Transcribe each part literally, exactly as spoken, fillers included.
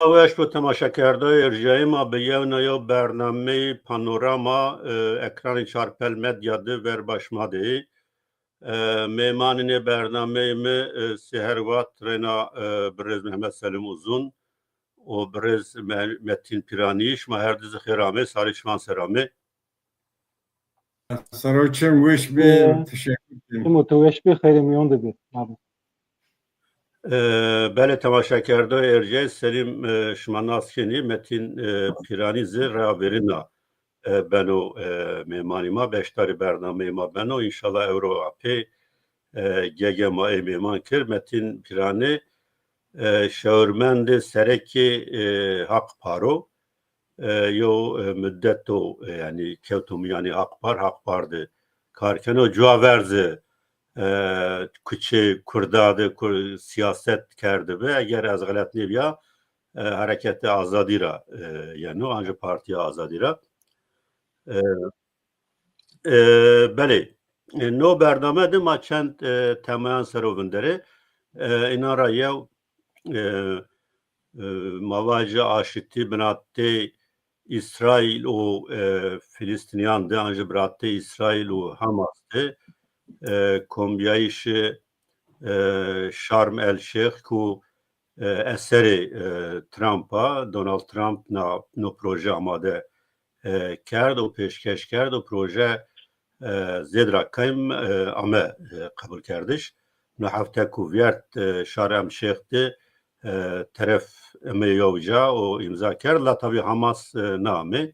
Weş bo temaşekerdoyê erjayê ma, bi yewna yew bernameyê Panorama, e, ekranê Çarpel Medya de ver baş ma de. E, mêmanê nê bernameyê mi, e, sê her wext reyna, e, birêz Mehmet Selim Uzun û birêz Me-, Metin Pîranî. Şima her di zî xêr amê, sarê şima ser amê. Sero çim weş bî, e, teşekkür ederim. Çim û tu weş bî, xeyrê mîyon de bî. Sağ ol. E, belê temaşekerdoyê erjayê, Selîm, e, şima nas kenî, Metin, e, Pîranî zî reya verîna, e, beno, e, mêmanî ma, beşdarê bernameyê ma beno. Înşallah ewro apê, e, gege ma ê mêman kir. Metin Pîranî, e, şewirmendê serekê, e, Haq Paro. E, yew, e, mudet o, e, yanî kewto mîyanê Haq Par, Haq Par de kar keno. Cuwa ver zî, e, kuçê Kurda de kur-, sîyaset kerdibi. Eger ez xelet nêbîya, e, Hereketê Azadî ra, e, yeno, anca Partîya Azadî ra. E, e, belê. E, no bername de ma çend, e, temayan ser o vinderê. E, înan ra yew, e, e, ma vajî aşitî binatê Îsraîl û, e, Filistînîyan de, an jî binatê Îsraîl û Hamas de, e, kombîyayîşê, e, Şarm El Şêx ku, e, eserê, e, Trump a, Donald Trump na, no proje amade, e, kerd û pêşkeş kerd û proje, e, zêd ra kêm, e, ame, e, qebulkerdiş. No hefte ku vîyert, e, Şarm El Şêx de, e, teref eme yew ca û îmza kerd. La tabî Hamas, e, naame.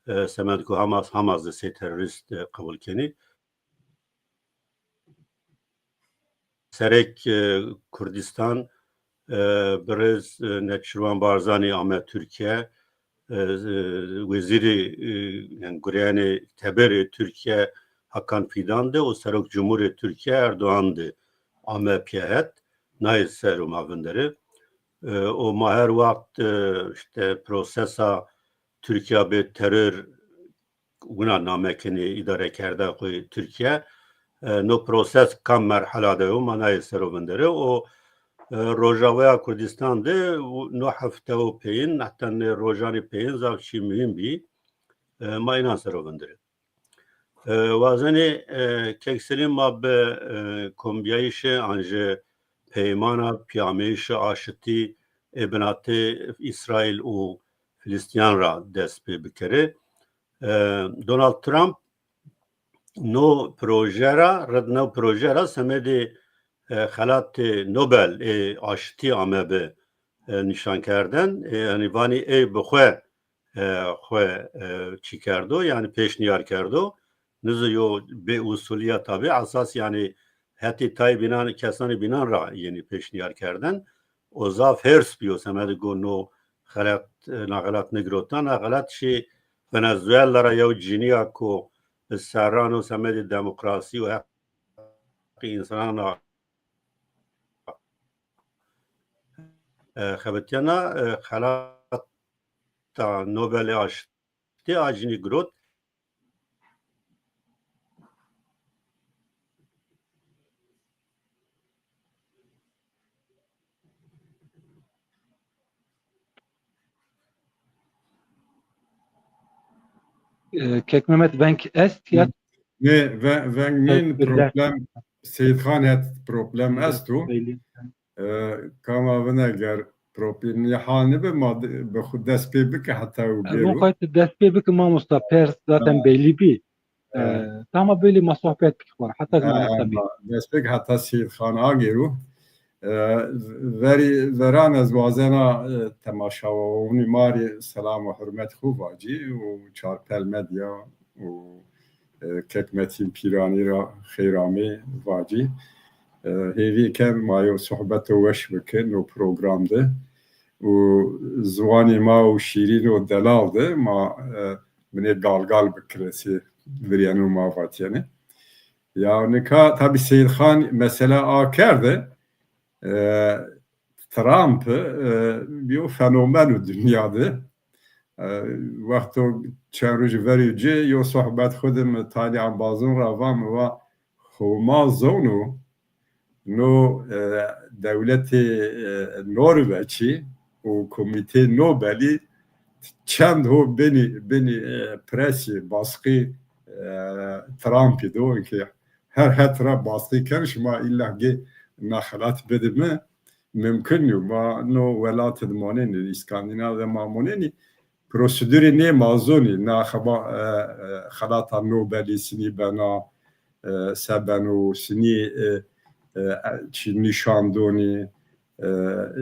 E, semed ku Hamas, Hamas de sey terorîst, e, qebul kenî. Serek, e, Kurdistan, e, birêz, e, Neçirvan Barzanî ame Tirkîye. E, e, wezîrê, e, yanî gureyanê teberê Tirkîye Hakan Fidan de û Serok Cumhurê Tirkîye Erdoğan de ame pîya het. Nayê ser o ma vinderê. E, û ma her wext, e, îşte prosesa Tirkîya bê teror wina name kenê îdarekerdê xo Tirkîye. E, no proses kam merhala de yo, ma nayê ser o vinderê. O, e, Rojavaya Kurdistan de u-, no hefte o peyên, heta nê rojanê peyên zaf çî muhîm bî. E, ma înan ser o vinderê. E, wazenê, e, kek Selîm ma bi, e, kombîyayîşê an jî peymana pîyameyîşê aşitî ê binatê Îsraîl û Filistînîyan ra dest pê bikerê. E, Donald Trump no proje ra, rid no proje ra semedê, e, xelatê Nobel ê aşitî amebi, e, nîşankerden. E, yanî vanî ey bi xwe, e, xwe, e, çî kerdo, yanî pêşnîyar kerdo. Nizo yo bêusulî ya tabî, esas yanî hetê tayê bînan, kesanê bînan ra yenî pêşnîyar kerden. O zaf hêrs bîyo semedê go no xelat, e, na xelat nigirota, na xelat şî Venezuela ra yew cinîya ku bi serran o semedê demokrasî û heqê însanan ra, e, xebitîyena, e, xelata Nobelê Aştî a cinî girot. E, Kek Mehmet, veng est ya? Nê, ve-, veng nîn, problem, Seyîd Xan het problem esto. E, kama vine ger problemî hal nêbi, ma de-, bi xwu dest pê bike heta ew bêro. Vun xwu dest pê bike mamosta, pers zaten bellî bî. E, tama belî ma sohbet bike xwu ra. Heta zî ma dest pê bike. Dest pê bike heta Seyîd Xan agêro. E, verî, veran ez wazena, e, temaşawanûnî ma rê selam û hurmet xwu vacî û Çarpel Medya û, e, Kek Metîn Pîranî ra xeyr amê vacî. E, hêvî ken ma yew sohbeto weş bikin no program de. Û ziwanê ma û şîrîn û delal de ma, e, binê galgal bikire sê virênû ma vatêne. Ya nika tabî Seyîd Xan mesele akerde, e, Trump, e, bîyo fenomeno dinya de. E, wexto çend rojî verî ci yo sohbet xwu de mi talî embazûn ra va, mi va Homa zono no, e, dewletê, e, Norveçî, û Komîteyê Nobelî çend ho benî, benî, e, presî, baskî, e, Trumpî do ke her het ra baskî ken, şima îlla gê na xelat bidî mi, mumkin nîyo. Ma no welatî de monenî, Îskandînav de ma monenî, prosedurê nê ma zonî, na xeba-, e, e, xelata Nobelî sinî bena, e, se beno, sinî, e, e, çi nîşan donî, e,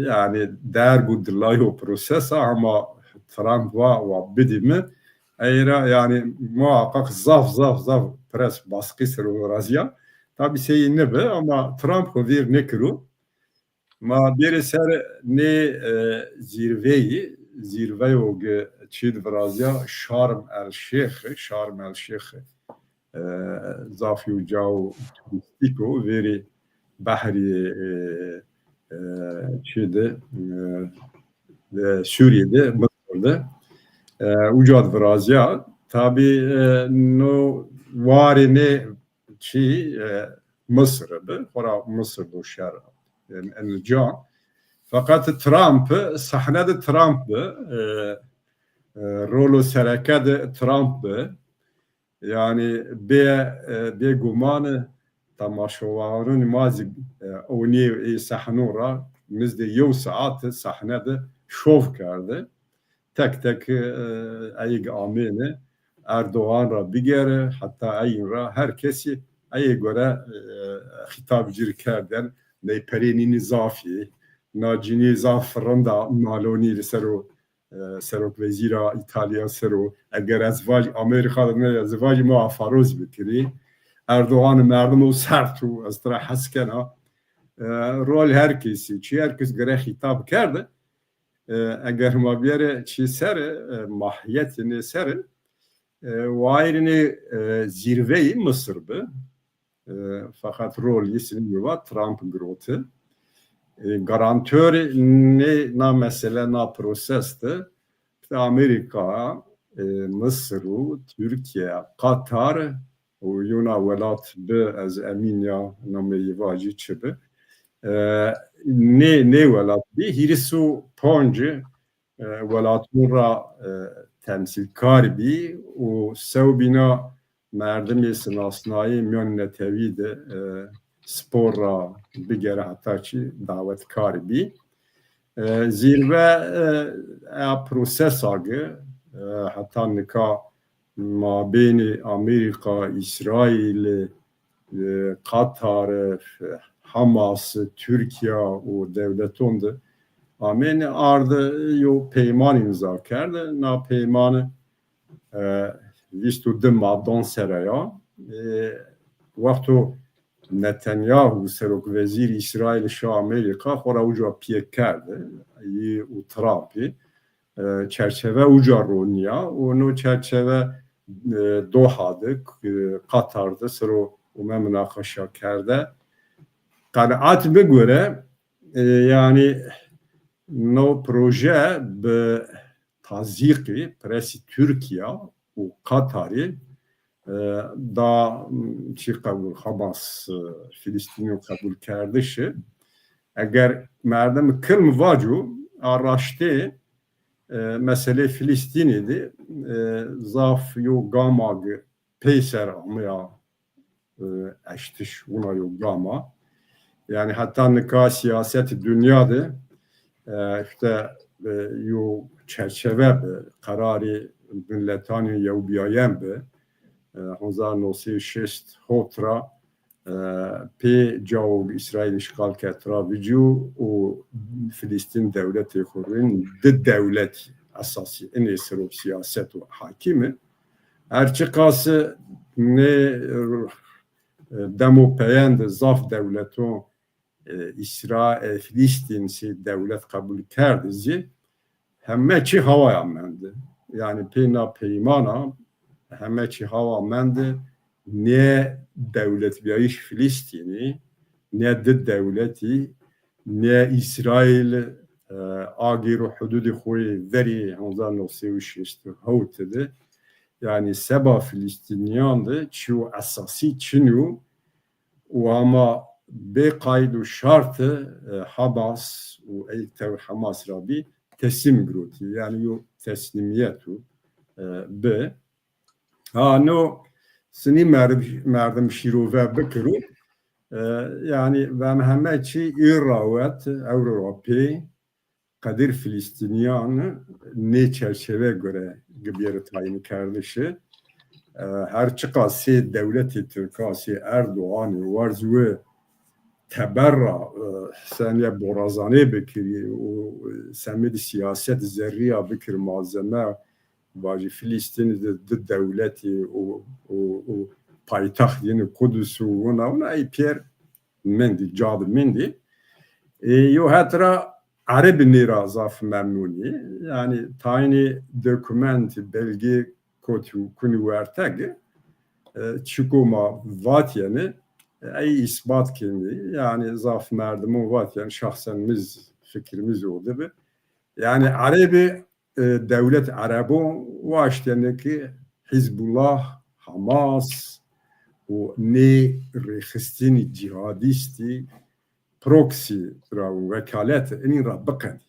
yanî derg û dilayo prosesa, ama Trump va, wa bidî mi, ey ra yanî muhaqqaq zaf, zaf, zaf pres baskî ser o razîya. Tabî sey nêbi, ama Trump xo vîr nêkiro. Ma bêrê ser nê, e, zîrveyî, zîrveyo ke çî di virazîya Şarm El Şêxî, Şarm El Şêxî, e, zaf yo cayo turîstîk o, verî behrî, e, e, çî de, e, e, Sûrîye de, Misir de. E, uca di virazîya. Tabî, e, no warê nê çî, e, Misir bi, xora Misir do şer, e, en ca. Feqet Trump, sahne de Trump bi, e, e, rolo sereke de Trump bi. Yanî bê, e, bê guman temaşewaronî ma zî, e, ewnî ê sahno ra nizdê yew saet sahne de şov kerde. Tek tek, e, eyg amêne, Erdogan ra bigere, heta eyin ra her kesî eyê gore, e, xîtab cir kerden, ney perê nînî zafî, na cinî zaf rind a, nalonî li ser o, e, serokvezîra Îtalya ser o, eger ez vaj Amerîka de ne, ez vajî ma afaroz bikirî. Erdogan merdim o sert û ez tira hes kena. E, rol her kesî, çi her kes gere xîtab kerde. E, eger ma biyere çi ser, e, mahiyetê nê ser, e, wayirê nê, e, zîrveyî Misir bi. E, feqet rolî sinî va Trump giroti. E, garantorê nê na mesele, na proses de, işte Amerîka, e, Misir û Tirkîye, Qatar, û yona welat bi, ez emîn ya nameyî vajî çi bi. E, nê, nê welat bî, hîris û panc, e, welaton ra, e, temsîlkar bî û sewbîna merdimê sinasnayê mîyon netewî de, e, spor ra bigere heta çî dawetkar bî. E, zîrve, e, eya prosesa gi, e, heta nika mabênê Amerîka, Îsraîlî, e, Qatar, e, Hamas, Tirkîya û dewleton de amêne arde yo peyman îmza kerde. Na peymanî, e, vîst û di maddan sere ya. E, wexto Netanyahu, serokvezîr Îsraîl şa Amerîka, xo ra uca pîyê kerde, yî û Trumpî, e, çerçeve uca ronîya û no çerçeve, e, Doha de, e, Qatar de ser o ome munaqeşa kerde. Qenaat mi gore, e, yanî no proje bi tazîqî presî Tirkîya û Qatarî, e, da, m, çî qebul, Hamas, e, Filîstînî qebul kerdişi. Eger merdim kilm vaco, a raştê, e, meselê Filîstînî de, e, zaf yo gama gi peyser ameya, e, eştiş, wina yo gama. Yanî heta nika siyasetê dinya de, e, işte, e, yo çerçeve bi, Qerarê Miletanê Yewbîyayen bi, e, hezar no sey û şêst hot ra, e, pê cawo Îsraîl îşxal kerd ra vecîyo û Filîstîn dewletê xo rûn, di dewletî esasî, inê ser o siyaset û hakîm i. Her çiqas nê, e, demo peyen de zaf dewleton, e, Îsra-, e, Filîstîn sey dewlet qebul kerdî zî, heme çî hawaya mendi. Yanî pê na peymana heme çî hawa mendi, ne dewletbîyayîş Filîstînî, ne di dewletî, ne Îsraîl, e, agêro hududê xo yê verî hezar no sey û şêst û hewt de. Yanî seba Filîstînîyan de çîyo esasî çin o û hema bê qayd û şart, e, Hamas û ey tewr Hamas ra bî, teslim girotî. Yanî yo teslîmîyet o, e, bi. Ha, no sinî merdim, merdim şîrove bikiro. E, yanî ve heme çî î rawet, ewro ra pê qedir Filistînîyan nê çerçeve gore biyero tayînkerdişî. E, her çiqas sê dewletê Tirka, sê Erdoğanî warz wi teber ra, e, senîye borazanê bikirî û, e, semedî siyaset zerrîya bikir malzeme, vajî Filistînî de di dewletî û, û, û paytaxt yeni Qudus û wina, wina ey pêr mendî, ca di mendî. E, yo het ra Erebî nê ra zaf memnûn î. Yanî tayînê dokumentî, belgê kotî kunî wertegi, e, çiko ma vatîyenî, e, ey îsbat kenî. Yanî zaf merdimon vatîyen, şexsen mi z-, fikir mi zî o de bi. Yanî Erebî, e, dewlet Erebon waştêne ki Hizbullah, Hamas û nê rêxistinî cîhadîstî proxy ra û wekalet inîn ra biqedî.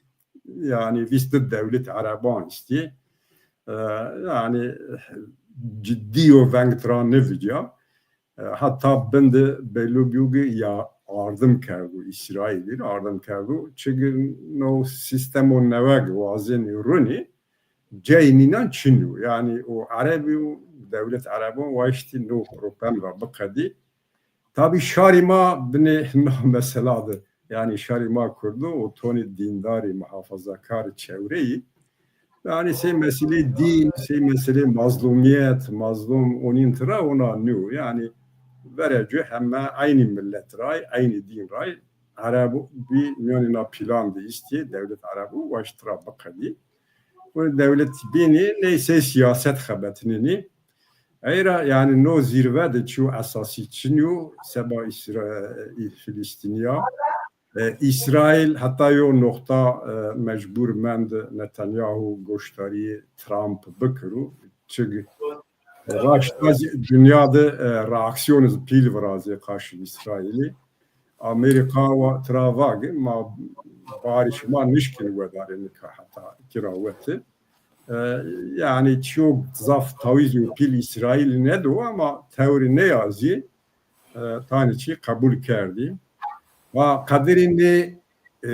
Yanî vîst di dewlet Ereban îstî. E, yanî cidî yo veng tira nivîcîya. E, heta bin de belû bîyo ki ya ardim kerdo, Îsraîlî ardim kerdo. Çigi no sîstemo newe ki wazenî runî, cey nînan çin yo. Yanî o Erebî û dewlet Erebon waştî no problem ra biqedî. Tabî şarî ma binê na mesela de, yanî şarî ma Kurdo o tonî dîndarî, muhafazakarî, çewreyî. Yanî sey meselê dîn, sey meselê mazlûmîyet, mazlûm onîn tira ona nîyo. Yanî verê ci heme eynî milet ray, eynî dîn ray. Erebî mîyanê na plan de îstî, dewlet Erebî waşt tira biqedî. Û dewlet bînî neyse siyaset xebetinînî. Ey ra, yanî no zîrve de çîyo esasî çin yo, seba Îsra-, Filistînîya. E, Îsraîl heta yo noqta, e, mecbur mend Netanyahu goşdarîyê Trump bikiro. Çig raşta zî dinya de, e, reaksîyon zî pîl virazê qarşî Îsraîlî. Amerîka wa tira vage, ma barê şima nişkîn wedarê nika heta kî ra wete. E, yanî çîyo zaf tawîzê pîl Îsraîlî nêdo ama tewrê nê ya zî, e, tanî çî qebul kerdî. Va qedirî nê, e,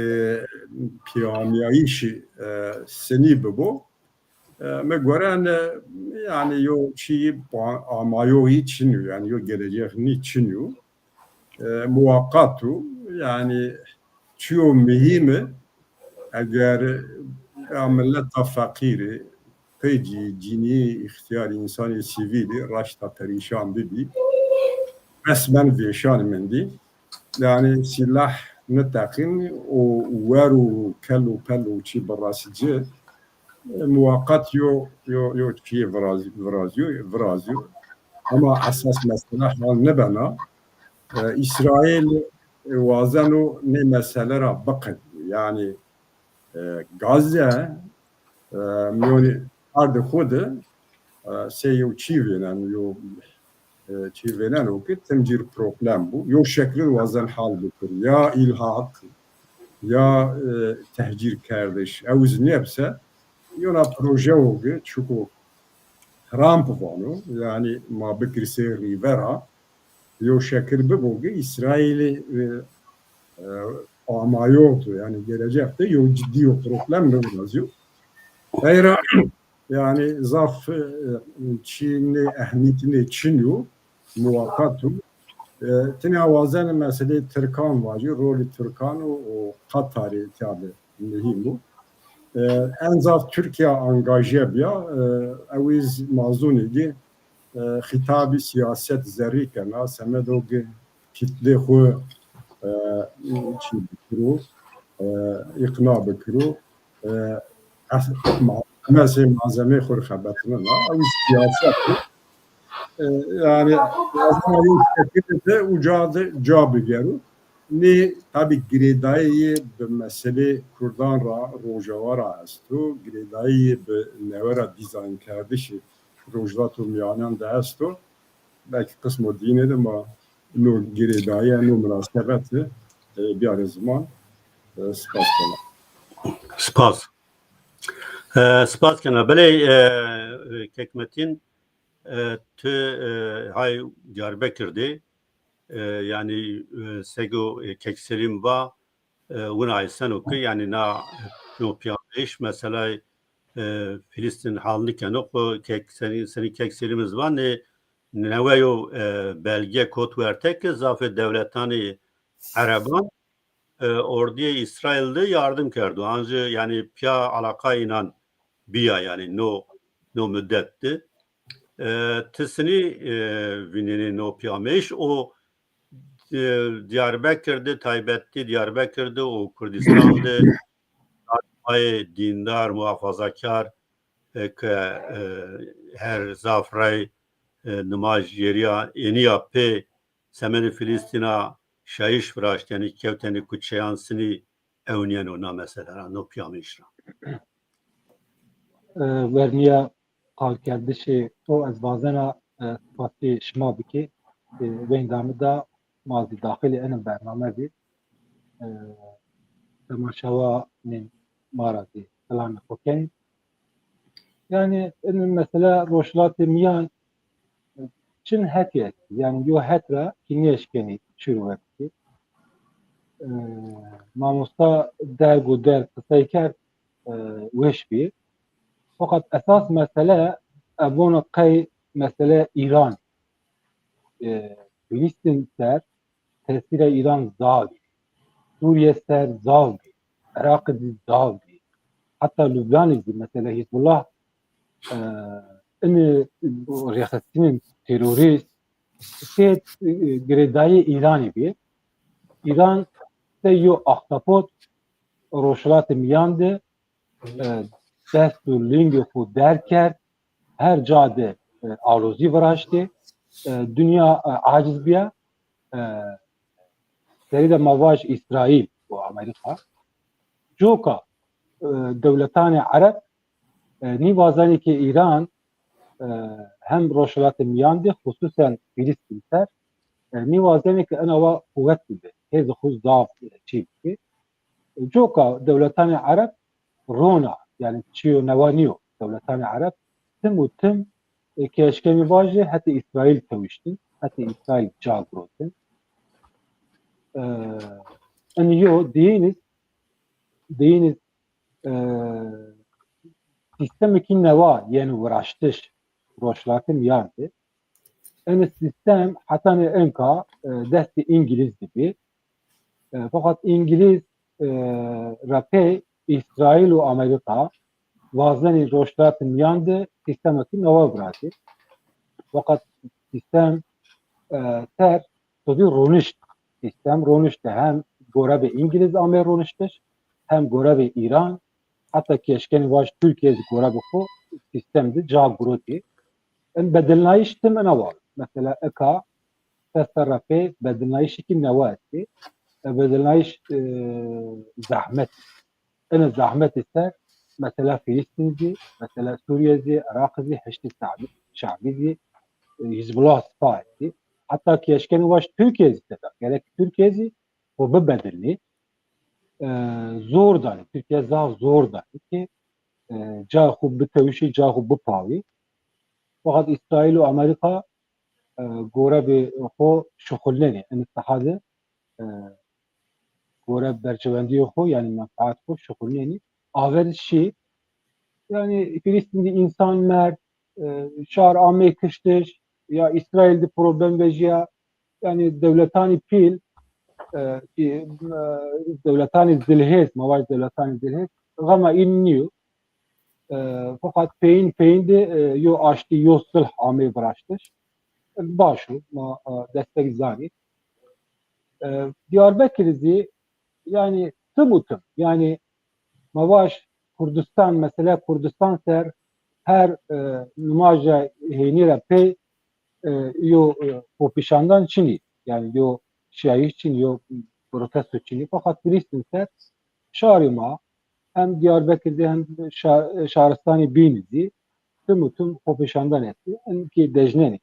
peyamîyayîşî, e, senî bibo, e, mi gore ne, yanî yo çî ba-, amayoyî çin yo, yanî yo geleceğ nî çin yo. E, muwaqat o, yanî çîyo muhîm i, eger a mileta feqîrî, qey cî, cînî, îxtîyarî, însanê sivîlî raşta perîşan bibî, resmen vêşan mendî. Yanî sîlah niteqîn û wer û kel û pel û çî birasî ci, e, muwaqat yo, yo, yo çîyê viraz-, virazîyo, virazîyo. Ama esas mesele hal nibena. E, Îsraîl, e, wazeno nê mesele ra biqedîyo. Yanî, e, Gazze, e, mîyonê ardê xo de, e, sey yew çî vênen, yew, e, çî vêneno ki tim cîr problem bo. Yew şekil wazen hal bikir. Ya îlhaq, ya, e, tehcîrkerdiş. Ew zî nêbse, yona projeyo ki çiko Trump vano, yanî ma bikir sey rîvera, yew şekil bibo ki Îsraîlî, e, e, amayox do, yanî gelecek de yew cidî yew problem nivirazîyo. Ey ra, yanî zaf, e, çî nê, ehmîyetî nê çin yo, muwaqat o. E, tinya wazenê meseleyê Tirkan vajî, rolê Tirkan û, û Qatarî tîya de muhîm o. E, en zaf Tirkîya angaje bîya, e, ewîz mazûnî dî, e, xîtabî siyaset zerrî kena, semedo ki kitlê xwu, e, çî bikiro, e, îqna bikiro. E, es-, ma-, mesê malzemeyê xwu rê xebetnena. Ew siyaset o. E, yanî lazim a yew şekilî de uca de ca bigero. Nê tabî girêdayî bi meselê Kurdan ra, Rojava ra esto. Girêdayî bi newe ra dîzaynkerdişê Rojhilata Mîyanen de esto. Belkî qismo dîne de ma no girêdayîye, no munasebete, e, biyarê ziman. E, spas kena. Spas. E, spas kena. Belê, e, e, Kek Metîn, e, tu, e, hay Diyarbekir de, e, yanî, e, sego, e, Kek Selîm va, e, wina eyseno ki, yanî na, e, no pîyameyîş, meselay, e, Filîstîn hal nikeno, xo Kek Selîm, senî Kek Selîm iz va, nê newe yo, e, belge kot werte ki zafê dewletanê Ereban, e, ordiyê Îsraîl de yardim kerdo. Ancî, yanî, pîya alaqa înan bîya, yanî, no, no mudet de. E, ti senî, e, vînenê no pîyameyîş? O, e, Diyarbekir de, taybetî Diyarbekir de û Kurdîstan de, ayê dîndar, muhafazakar, e, ke, e, her zaf rey, e, nimaj yerîya, ênîya pê, semedê Filîstîna şayîş viraştêne, kewtêne kuçeyan, senî ewnîyeno na mesele ra, no pîyameyîş ra? E, vernîya qalkerdişê to ez wazena, e, spasî şima bikî. E, weyndamî da ma zî daxilî ene bername bî. E, temaşewanê ma ra zî selamê xo kenî. Yanî, in mesele Rojhilatê Mîyan, e, çin hetî estî. Yanî, yo het ra kî nêeşkenî çîro vebitî. E, mamosta derg û derg qisey kerd, e, weş bî. Feqet esas mesele, e, vono qey mesele Îran, e, Filîstîn ser tesîra Îran zaf bî. Sûrîye ser zaf bî. Iraqî zî zaf bî. Heta Lubnanî zî, mesela Hizbullah, e, inî rêxistinên terorîst tê, e, girêdayî Îranî bî. Îran sey yo ahtapot Rojhilatê Mîyan de, e, dest û lingê xo derg kerd, her ca de, e, alozî viraştê, e, dinya, e, aciz bîya, e, serî de ma vaj Îsraîl û Amerîka. Coka, e, dewletanê Ereb, e, nîwazenê ke Îran, e, hem Rojhilatê Mîyan de, xusûsen Filîstîn ser, e, nîwazenê ke ina wa quwet bibe, hêzê xo zaf, e, çî bike. Coka dewletanê Ereb rona, yanî çîyo newa nîyo. Dewletanê Ereb tim û tim, e, ke eşkenî vajê hetê Îsraîl tewiştin, hetê Îsraîl ca girotin. E, inî yo, diyîn iz, diyîn iz, e, sîstemêkî newa yeno viraştiş Rojhilatê Mîyan de. Enê sîstem hetanê inka, e, destê Îngilîz de bî. E, feqet Îngilîz, e, ra pey Îsraîl û Amerîka wazenî Rojhilatê Mîyan de sîstemêkî newa virazî. Feqet sîstem, e, ser to zî ronişt. Sîstem ronişte, hem gorebe Îngilîz ame roniştiş, hem gorebe Îran, heta ke eşkenî vaj Tirkîye zî gorebe xo sîstem de ca girotî. In bedilnayîş tim ina wa. Mesela eka ses serra pê bedilnayîşêkî newe estî. E, bedilnayîş, e, zehmet. Ina zehmetî ser mesela Filîstîn zî, mesela Sûrîye zî, Iraq zî, Heşdî Şe'bî, Şe'bî zî, e, Hizbullah Sipa estî. Heta ke eşkenî vaj Tirkîye zî tede. Gerek Tirkîye zî xo bibedilnî. E, zor danî. Tirkîye zaf zor danî ki, e, cayê xo bitewişî, cayê xo bipawî. Feqet Îsraîl û Amerîka, e, gorebê xo şuxulnenê. Enê saha de, e, gore berjewendîyê xo, yanî menfaet xo şuxulnenî. Aver şî, yanî Filîstîn de însan merd, e, şar amey kiştiş, ya Îsraîl de problem vejîya, yanî dewletanî pîl, e, ki, e, dewletanî zilhêz, ma vaj dewletanî zilhêz, xema în nîyo. E, feqet peyin peyin de, e, yo aştî, yo sulh amey viraştiş. Baş o, ma, e, destek zanî. E, Diyarbekir zî, yanî tim û tim, yanî ma vaj Kurdistan, mesela Kurdistan ser her, e, nimaja hênî ra pey, e, yo, e, xopîşandan çinî. Yanî yo şîyayîş çinî, yo protesto çinî. Feqet Filîstîn ser şarê ma hem Diyarbekir de hem şa-, şaristanê bînî zî tim û tim xopîşandan estî. In kî dejnenî.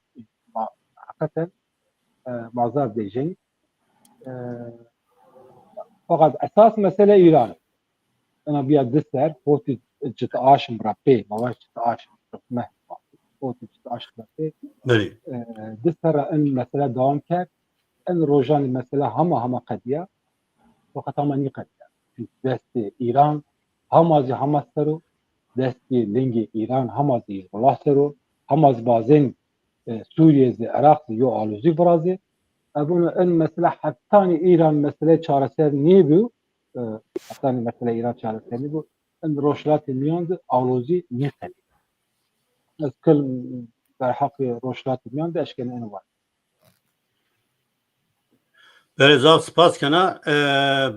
Ma, heqîqeten, e, ma zaf dejnenî. E, feqet esas mesele Îran. Ina bîya di ser, hotî Cit aşm ra pê, ma vaj cit aşm, meh, o tu cit aşm ra pê. Belê. E, di serra in mesele dewam kerd. In rojanî mesele hema hema qediya. Fakat hema nîqediya. Çünkü destê Îran hema zî Hamas ser o, destê lingê Îran hema zî Hizbullah ser o, hema zî bazên e, Sûrîye zî, Iraq zî yo alozî virazê. Ev in mesele hetanî Îran mesele çareser nêbû, e, hetanî mesele Îran çareser nêbû, in Rojhilatê Mîyan de alozî nîqelî. Ez kil derheqê Rojhilatê Mîyan de eşkene eno vat. Belê, zaf spas kena. E,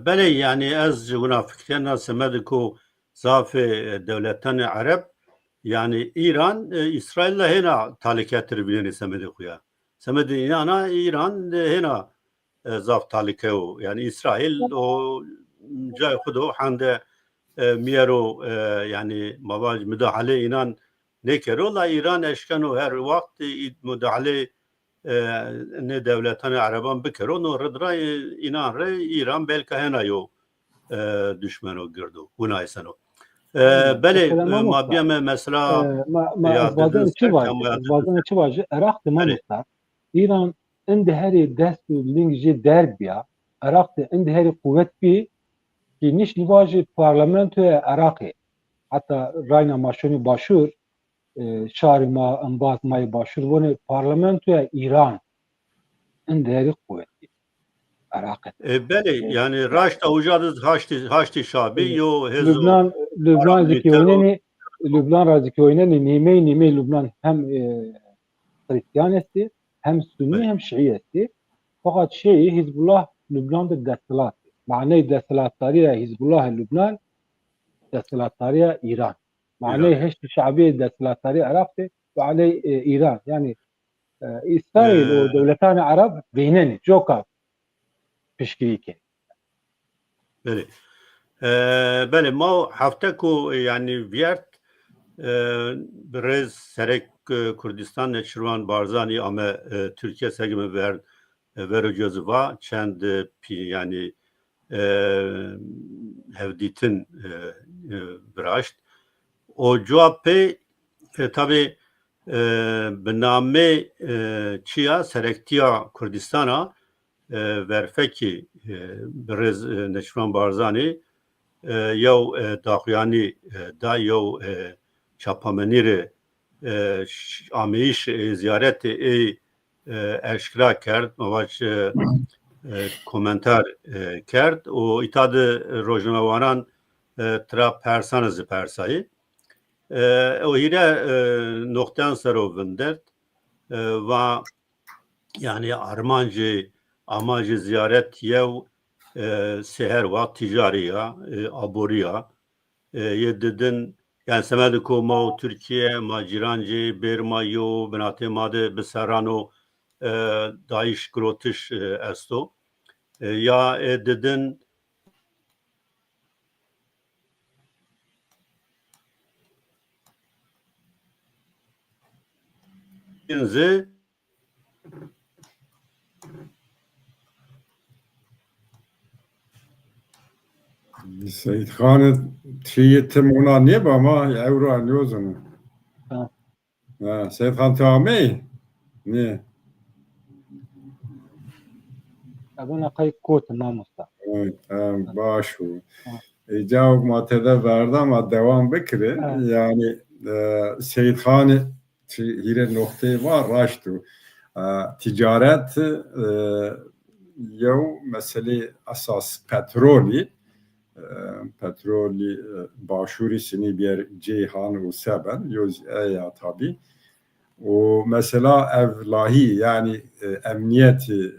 belê, yanî ez wina fikrîyena semedê ku zafê dewletanê Ereb, yanî Îran, e, Îsraîl de hêna talîketir vînenê semedê xo ya. Semedê înan a Îran de hêna, e, zaf talîke o. Yanî Îsraîl o cayê xo de o hende, e, mîyero, e, yanî ma vaj mudahalê înan nêkero, la Îran eşkeno her wext, e, mudahalê e, nê dewletanê Ereban bikero, no rid ra, e, înan rê Îran belka hena yo, e, duşmeno girdo, wina eseno. E, belê, e, ma bîyeme mesela, e, ma, ma ya ez bazen çi vajî, ez bazen çi vajî, Iraq de ma muhtar. Îran indi herî dest û ling jê derg bîya, Iraq de indi herî quwet bî, ki niştî vajî parlamentoya Iraqê, heta rayna ma şonî başûr, e, şarê ma, embaz ma yê başûr vonê parlamentoya Îran in derî quwetî. Iraqê. E, belê, e, yanî raşta uca de Haştî, Haştî Şabî, e, yo hêzo Lubnan, Lubnan zî ki oynenî, Lubnan ra zî ki oynenî, nîmey nîmey Lubnan hem, e, Xrîstîyan estî, hem Sunî, hem Şîî estî. Fakat şeyî Hizbullah Lubnan de desthilat. Maney desthilatdarîya Hizbullah Lubnan, desthilatdarîya Îran. Maney Heşdî Şabî desthilatdarî Iraq de û aley, e, Îran. Yanî, e, Îsraîl û dewletanê Ereb veynenê, coka piştgirî kenê. Belê. E, belê, ma hefte ku, e, yanî vîyert, e, birêz Serek, e, Kurdistan Neçîrvan Barzanî ame, e, Tirkîye, seke mi ver, e, vero cozî va, çend, e, pî-, yanî, e, hevdîtin, e, e, viraşt. O cuwa pê, e, tabî, e, bi namê, e, çiya Serektîya Kurdistan a, e, verfekî, e, birêz, e, Neçîrvan Barzanî, e, yew, e, daxuyanî, e, da, yew, e, çapamenî rê, e, ş-, ameyîş, e, zîyaretê ey, e, eşkera kerd, ma vaj, e, e, komentar, e, kerd û îta de rojnamewanan, e, tira persana zî persayî. E, o hîre, e, noxteyan ser o vindert, e, va, yanî armancê, amacê zîyaret yew, e, sêher wa tîcarî ya, e, aborî ya, e, yê didin, yanî semedê ku ma û Tirkîye, ma cîran cî, bêr ma yo, binatê ma de bi serran o, e, dayîş, girotiş, e, esto. E, ya, e, didin zî Seyîd Xanê tîyê tim ona nêba ma ewro nêzano. Ha. Ha, Seyîd Xan ti ameyî? Nê. Ebona qey koti mamosta. Evet, ha, baş o. Ha. E, cewab ma tede verda, ma dewam bikirê. Ha. Yanî, e, Seyîd Xanê ti-, hîrê noqteyê va raşt o. E, tîcaret, e, yew meselê esas petrolî, e, petrolî, e, başûrî sinî bîyer Ceyhan û Seben, yo zî eya tabî. Û mesela ev lahî, yanî, e, emnîyetî, e,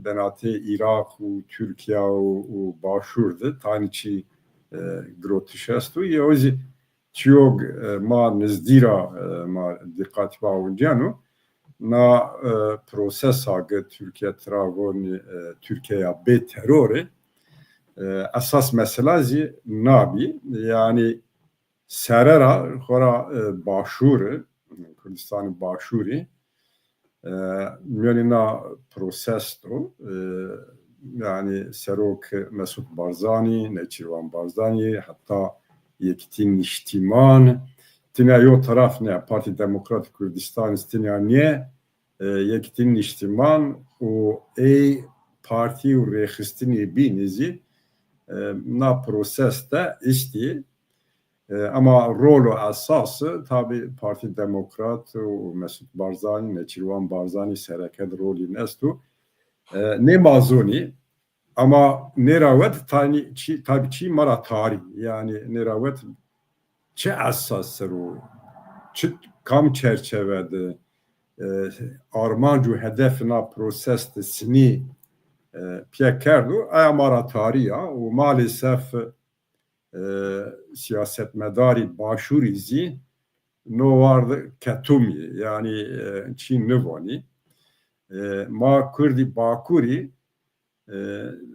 benatê Îraq û Tirkîya û, û başûr de tanî çî, e, girotiş esto. Yew zî çîyog, e, ma nizdî ra, e, ma dîqatî va unceno. Na, e, prosesa ke Tirkîye tira vonî, e, Tirkîyeya bê terorî, e, esas mesela zî na bî. Yanî sere ra xora, e, başûrî, Kurdistanê Başûrî, e, mîyanê na proses do, e, yanî serok Mesut Barzanî, Neçîrvan Barzanî, heta Yekîtî Nîştîman, tinya yo taraf ne, Partî Demokrat Kurdistan tinya nîye, e, Yekîtî Nîştîman û ey partî û rêxistinê bînî zî, e, na proses de istî. E, ama rolo esas tabî Partî Demokrat û Mesut Barzanî, Neçîrvan Barzanî sereke de rolîn esto. E, nê ma zonî, ama nêrawet tanî çî, tabî çî ma ra tarî. Yanî nêrawet çi esas ser o, çi kam çerçeve de, e, armanc û hedef na proses de sinî, e, pîye kerdo, aya ma ra tarî ya û maalesef, e, siyasetmedarî Başûrî zî no war de ketum yê. Yanî, e, çî nivanî. E, ma Kurdî Bakurî, e,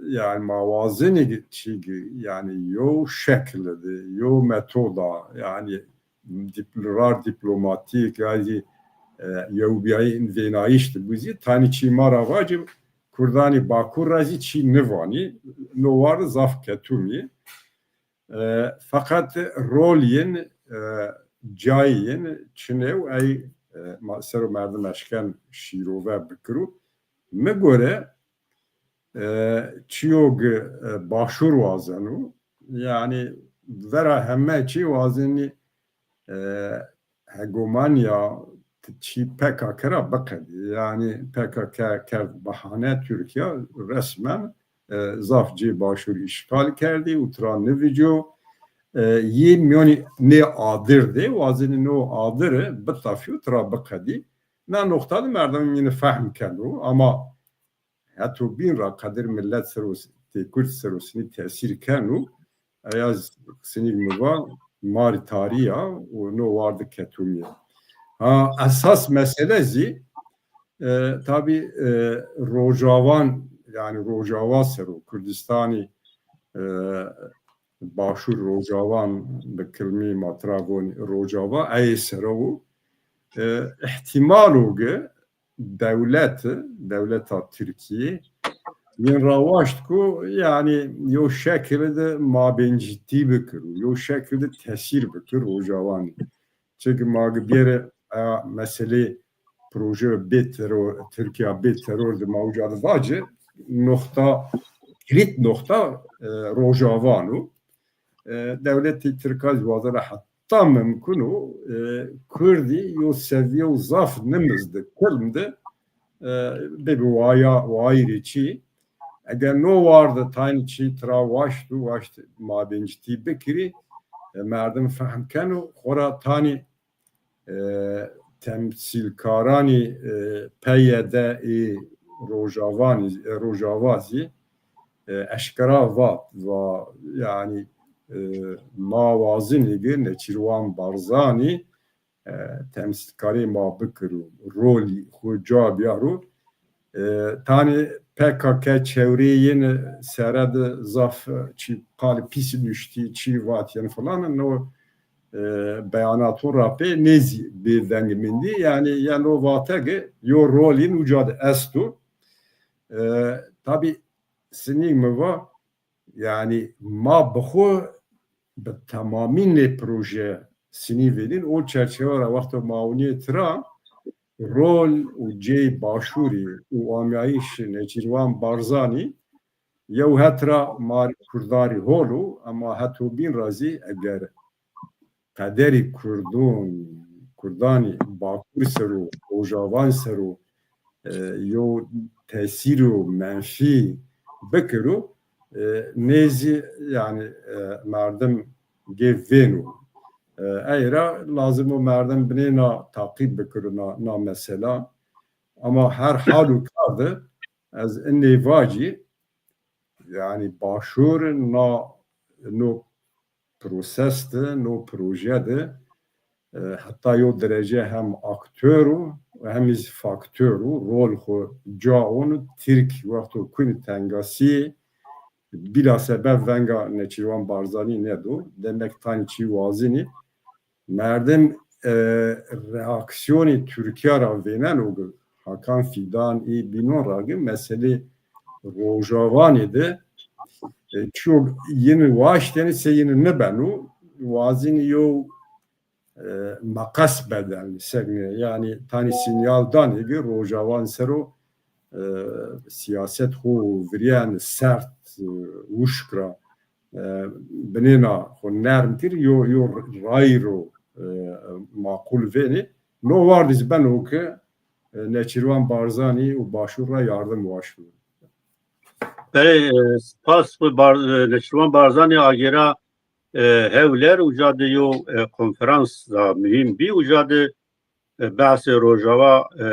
yanî ma wazenî çî, yanî yo şekil de, yo metoda, yanî dîpl-, rar dîplomatîk, ya zî, e, yewbîyayî vênayîş de bû zî, tanî çî ma ra vacî, Kurdanî Bakur ra zî çî nivanî, no war zaf ketum yê. E, feqet rol yin, e, cayê yin çinê û ey, e, ma-, ser o merdim eşken şîrove bikiro. Mi gore, e, çiyo gi, e, Başûr wazeno, yanî vera heme çî wazenî, e, hegemanya çî P K K ra biqedî. Yanî P K K kerd bahane Tirkîya resmen, e, zaf cê Başûr îşxal kerdî û tira nivîco, e, yê mîyonî nê adir de wazenî no adiri bitafî û tira biqedî. Na noqta de merdim yînî fehm keno. Ama heto bîn ra qedir milet ser o, tê Kurd ser o sinî tesîr keno. Eya sinîg mi va, ma rî tarî ya û no war de ketum yê. Ha, esas mesele zî, e, tabî, e, Rojawan, yanî Rojava ser o, Kurdistanî, e, Başûr Rojawan bi kilmî ma tira vonî Rojava, ey ser o, e, îhtîmal o gi dewlet, dewleta Tirkîye yin ra waşt ku, yanî, yo şekil de mabêncîtî bikiro, yo şekil de tesîr bikir Rojawanî. Çimkî ma gi bêrê, e, meselê proje bê teror, Tirkîya bê teror de ma uca de vacî, noqta, kilît noqta, e, Rojawan o. E, dewletê Tirka zî wazena heta mimkun o, e, Kurdî yo sevîyew zaf nimiz de, kilm de, e, bêbî waya, wayîrê çî. Eger no war de taynî çî tira waşt û waşt mabêncîtî bikirî, e, merdim fehm keno, xora tanî e, temsîlkaranî, e, P Y D ê Rojavanî, e, Rojava zî, e, eşkera vat, va, yanî, e, ma wazenî gi Neçîrvan Barzanî, e, temsîlkarê ma bikiro, rolî xwu ca biyaro. E, tanî P K K çewrê yin sere de zaf, e, çî qalê pîsî nuştî, çî vatîyen filan, no, e, beyanato ra pê nêzî bê veng mendî. Yanî, yanî o vate ki yo rolîn uca de esto. E, tabî sinîg mi va, yanî ma bi xwu bi temamî nê proje sinî vênîn. O çerçeve ra wexto ma ewnîyê tira, rol û cey Başûrî û amyayîş Nêçîrvan Barzanî yew het ra ma rê Kurdan rê hol o, ema heto bîn ra zî eger qederî Kurdon, Kurdanî Bakur ser o, Rojavan ser o, e, yo tesîro menfî bikiro, e, nê zî, yanî, e, merdim gê vêno. E, ey ra lazim o merdim binêna taqîb bikiro na, na mesela. Ama her hal û kar de ez inê vacî, yanî Başûr na, no proses de, no proje de, e, heta yo derece hem aktor o, hem zî faktor o, rol xwu ca on, Tirk wexto kunî tengasî, bîla sebeb venga Nêçîrvan Barzanî nêdo. Demek tanî çî wazenî. Merdim, e, reaksîyonê Tirkîya ra vêneno ki Hakan Fîdan ê bînon ra ki meselê Rojawanî de, e, çiyo yin waştêne se yin nibeno, Wazînî yew e, meqes bedelnî, segnî. Yanî tanî sînyal danê ki Rojawan ser o e, sîyaset xo virîyen sert, e, wuşk ra e, binêna xo nerm kir, yo, yo rayî ro e, maqul vênê. No wardî zî beno ki e, Neçîrvan Barzanî û Başûr ra yardim waşto. Belê, e, spas bi Bar-, e, Neçîrvan Barzanî agêra e, Hewler, uca de yo e, konferans da muhîm bî, uca de e, behsê Rojava e,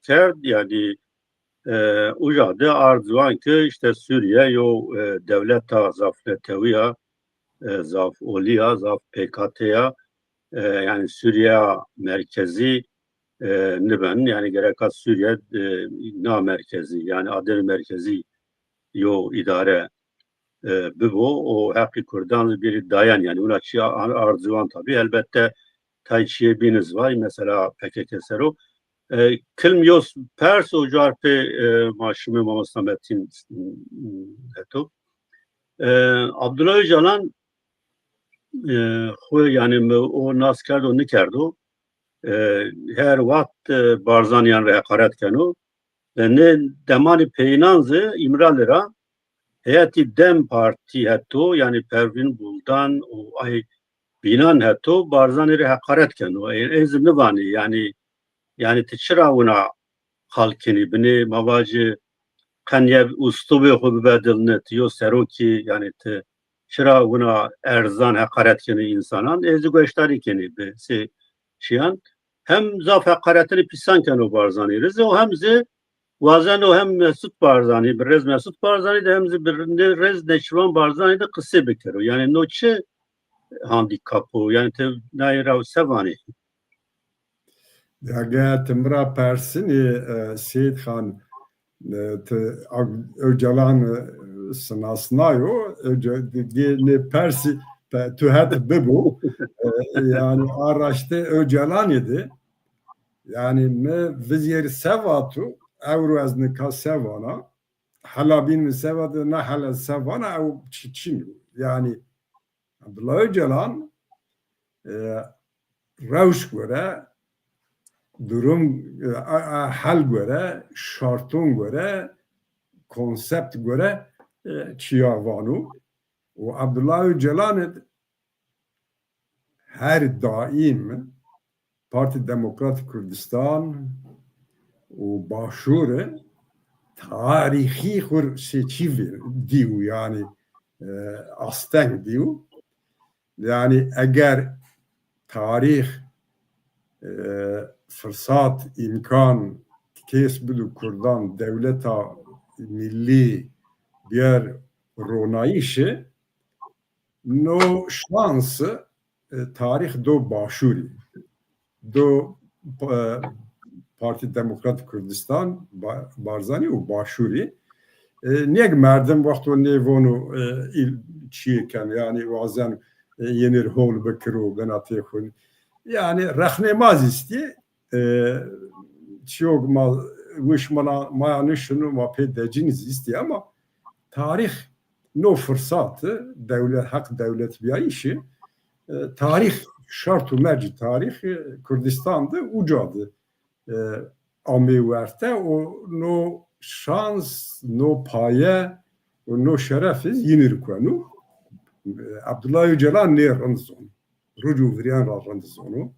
kerd, yanî e, uca de ard ziwan ki îşte Sûrîye yo e, dewleta zaf netewî ya, e, zaf olî ya, zaf pêkate ya, e, yanî Sûrîyeya merkezî e, niben, yanî gereka Sûrîye e, na merkezî, yanî adê merkezî yo îdare e, bibo û heqî kurdan zî bêrî dayen, yanî wina çîya an-, ard ziwan tabî, elbette tay çîyê bîn iz vay, mesela P K K ser o. E, kilm yo s-, pers o car pê e, ma şima mamosta Metîn heto. E, Abdullah Öcalan e, xwu, yanî mi o nas kerdo nikerdo. E, her wext e, Barzanîyan rê heqaret keno. E, nê demanî peyînan zî Îmrali ra heyetî DEM Partî heto, yanî Pervîn Buldan û ay bînan heto Barzanî rê heqaret keno. Ê, ê zî nivanê, yanî, yanî ti çira wina qal kenî? Binê ma vacî qenye uslubê xo bibedilnî, ti yo serokî, yanî ti çira wina erzan heqaret kenî însanan? Ê zî goşdarî kenî bi sê çîyan. Hem zaf heqaretinî pîsan keno Barzanî rê zî û hem zî wazeno hem Mesut Barzanî, bi rêz Mesut Barzanî de hem zî bi rê-, rêz Neçîrvan Barzanî de qisê bikero. Yanî no çi handîkap o? Yanî ti nayê ra se vanê? Ya ge ti mi ra persinî, e, Seyîd Xan, e, ti Ag-, Öcalan, e, sinasnayo, Öca-, ge nê persî, pe-, tu het bibo. E, yanî a raştê Öcalanî de, yanî mi vizêr se vato, ewro ez nika se vana, hela bîn mi se vato, na hela se vana, ew çi-, çin o. Yanî Abdullah Öcalan, e, rewş gore, durum, e, a, a, hel gore, şarton gore, konsept gore, e, çîya vano. Û Abdullah Öcalan id her daîm Partî Demokratîk Kurdistan û Başûrî tarîxî xwu seçî vî-, dîw, yanî, e, asteng dîw. Yanî eger tarîx, e, firsat, îmkan kês bido kurdan dewleta millî bîyer ronayîşî, no şans, e, tarîx do Başûrî, do, e, Partî Demokratîk Kurdistan, Ba-, Barzanî û Başûrî. E, nêg merdim wexto nêvono, e, îl çîyê keno, yanî wazen, e, yenir hol bikiro, bena têxun. Yanî rexnê ma zî îstî, e, çîyok ma wiş ma, ma ya nişino, ma pê decîn zî îstî, ama tarîx no firsat, dewlet, heq dewletbîyayîşî, e, tarîx, şart û mercî tarîx, e, Kurdistan de uca de, e, amê werte û no şans, no paye û no şeref iz yînir kueno. E, Abdullah Öcalan nê rind zono. Ruc û virîyan ra rind zono.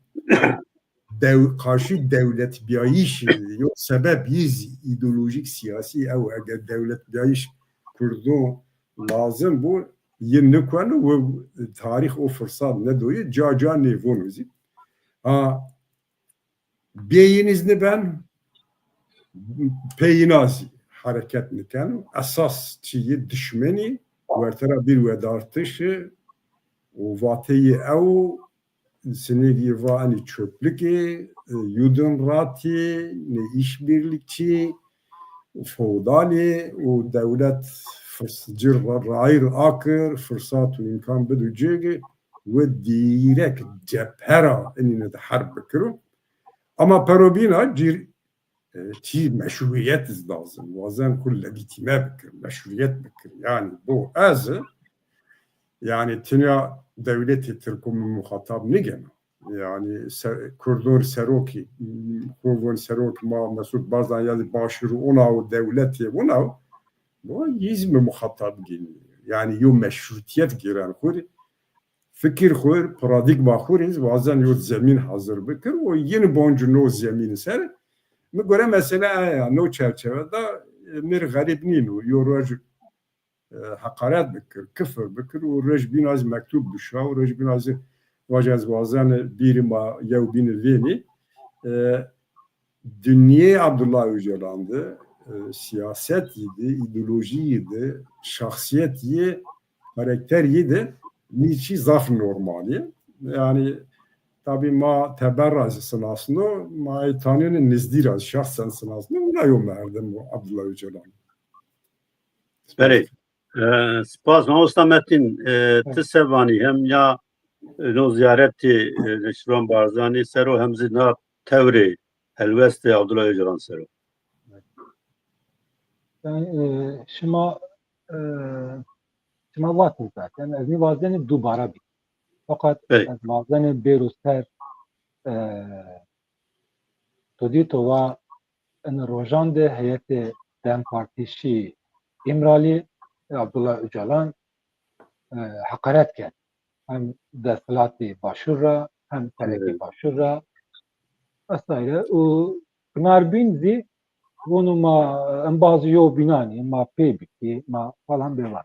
Dew-, qarşî dewletbîyayîşî yo sebeb yî zî îdeolojîk sîyasî ew, eger dewletbîyayîş Kurdo lazim bo, yi nikueno, û tarîx o firsat nedo yi, ca ca nêvono zî. Ha, bê yin iz niben, pê yina zî hereket nikeno. Esas çî yi dişmenî werte ra bir wedartişî û vateyî ew, sinêk yi va enî çöplükê, e, Judenratî, ne işbirlikçi, feodalî û dewlet firs-, ci ra-, rayîr akir, firsat û îmkan bido cêgi, we dîrek cephe ra inîne de herb bikiro. Ama perobîna cîr, e, çî meşrûîyet iz lazim. Wazen xwu legîtîme bikir, meşrûîyet bikir. Yanî bo ez, e, Yanî tinya dewletê tirko mi muxatab nêgeno. Yanî se-, Kurdon serokî, Kurdon serokî ma Mesut Barzanî ya zî başûr ona û dewletê ona û, bu yî zî mi muxatab gênî. Yanî yo meşrutîyet gêren xo rê, fikir xo rê, paradîgma xo rê zî wazen yo zemîn hazir bikir û yîn boncu no zemîn ser. Mi gore mesela aya, no çerçeve de, e, mi rê xerîb nîno. Yo roj e, heqaret bikir, kifir bikir û roj bîna zî mektub bişa û roj bîna zî vaja ez wazene bîrî ma yewbînî vênî. E, dinyê Abdullah Ocalan de, e, siyaset yî de, îdeolojî yî de, şexsiyet yî, karakter yî de nî çî zaf normal yê. Yanî tabî ma teber ra zî sinasno, ma ey tanîyonê nizdî ra zî şexsen sinasno. Wina yo merdim o Abdullah Ocalan. Belê. E, spas mamosta Metin. E, ti se vanî hem ya, e, no zîyaretê, e, Nêçîrvan Barzanî ser o hem zî na tewrê helwestê Abdullah Ocalan ser o? Yanî, e, şima, e, şima vatî zaten. Ez nêwazenî dubare bî. Feqet Belê. ez wazenî bêro ser, e, to dî to va in rojan de heyetê DEM Partî şî Îmralî, e, Abdullah Ocalan, e, heqaret kerd. Hem desthilatê Başûr ra, hem serekê Evet. Başûr ra vesaire. Û Pinar Bîn zî vûnû ma embazî yo bînanî, ma pê bikî, ma falan bêvan.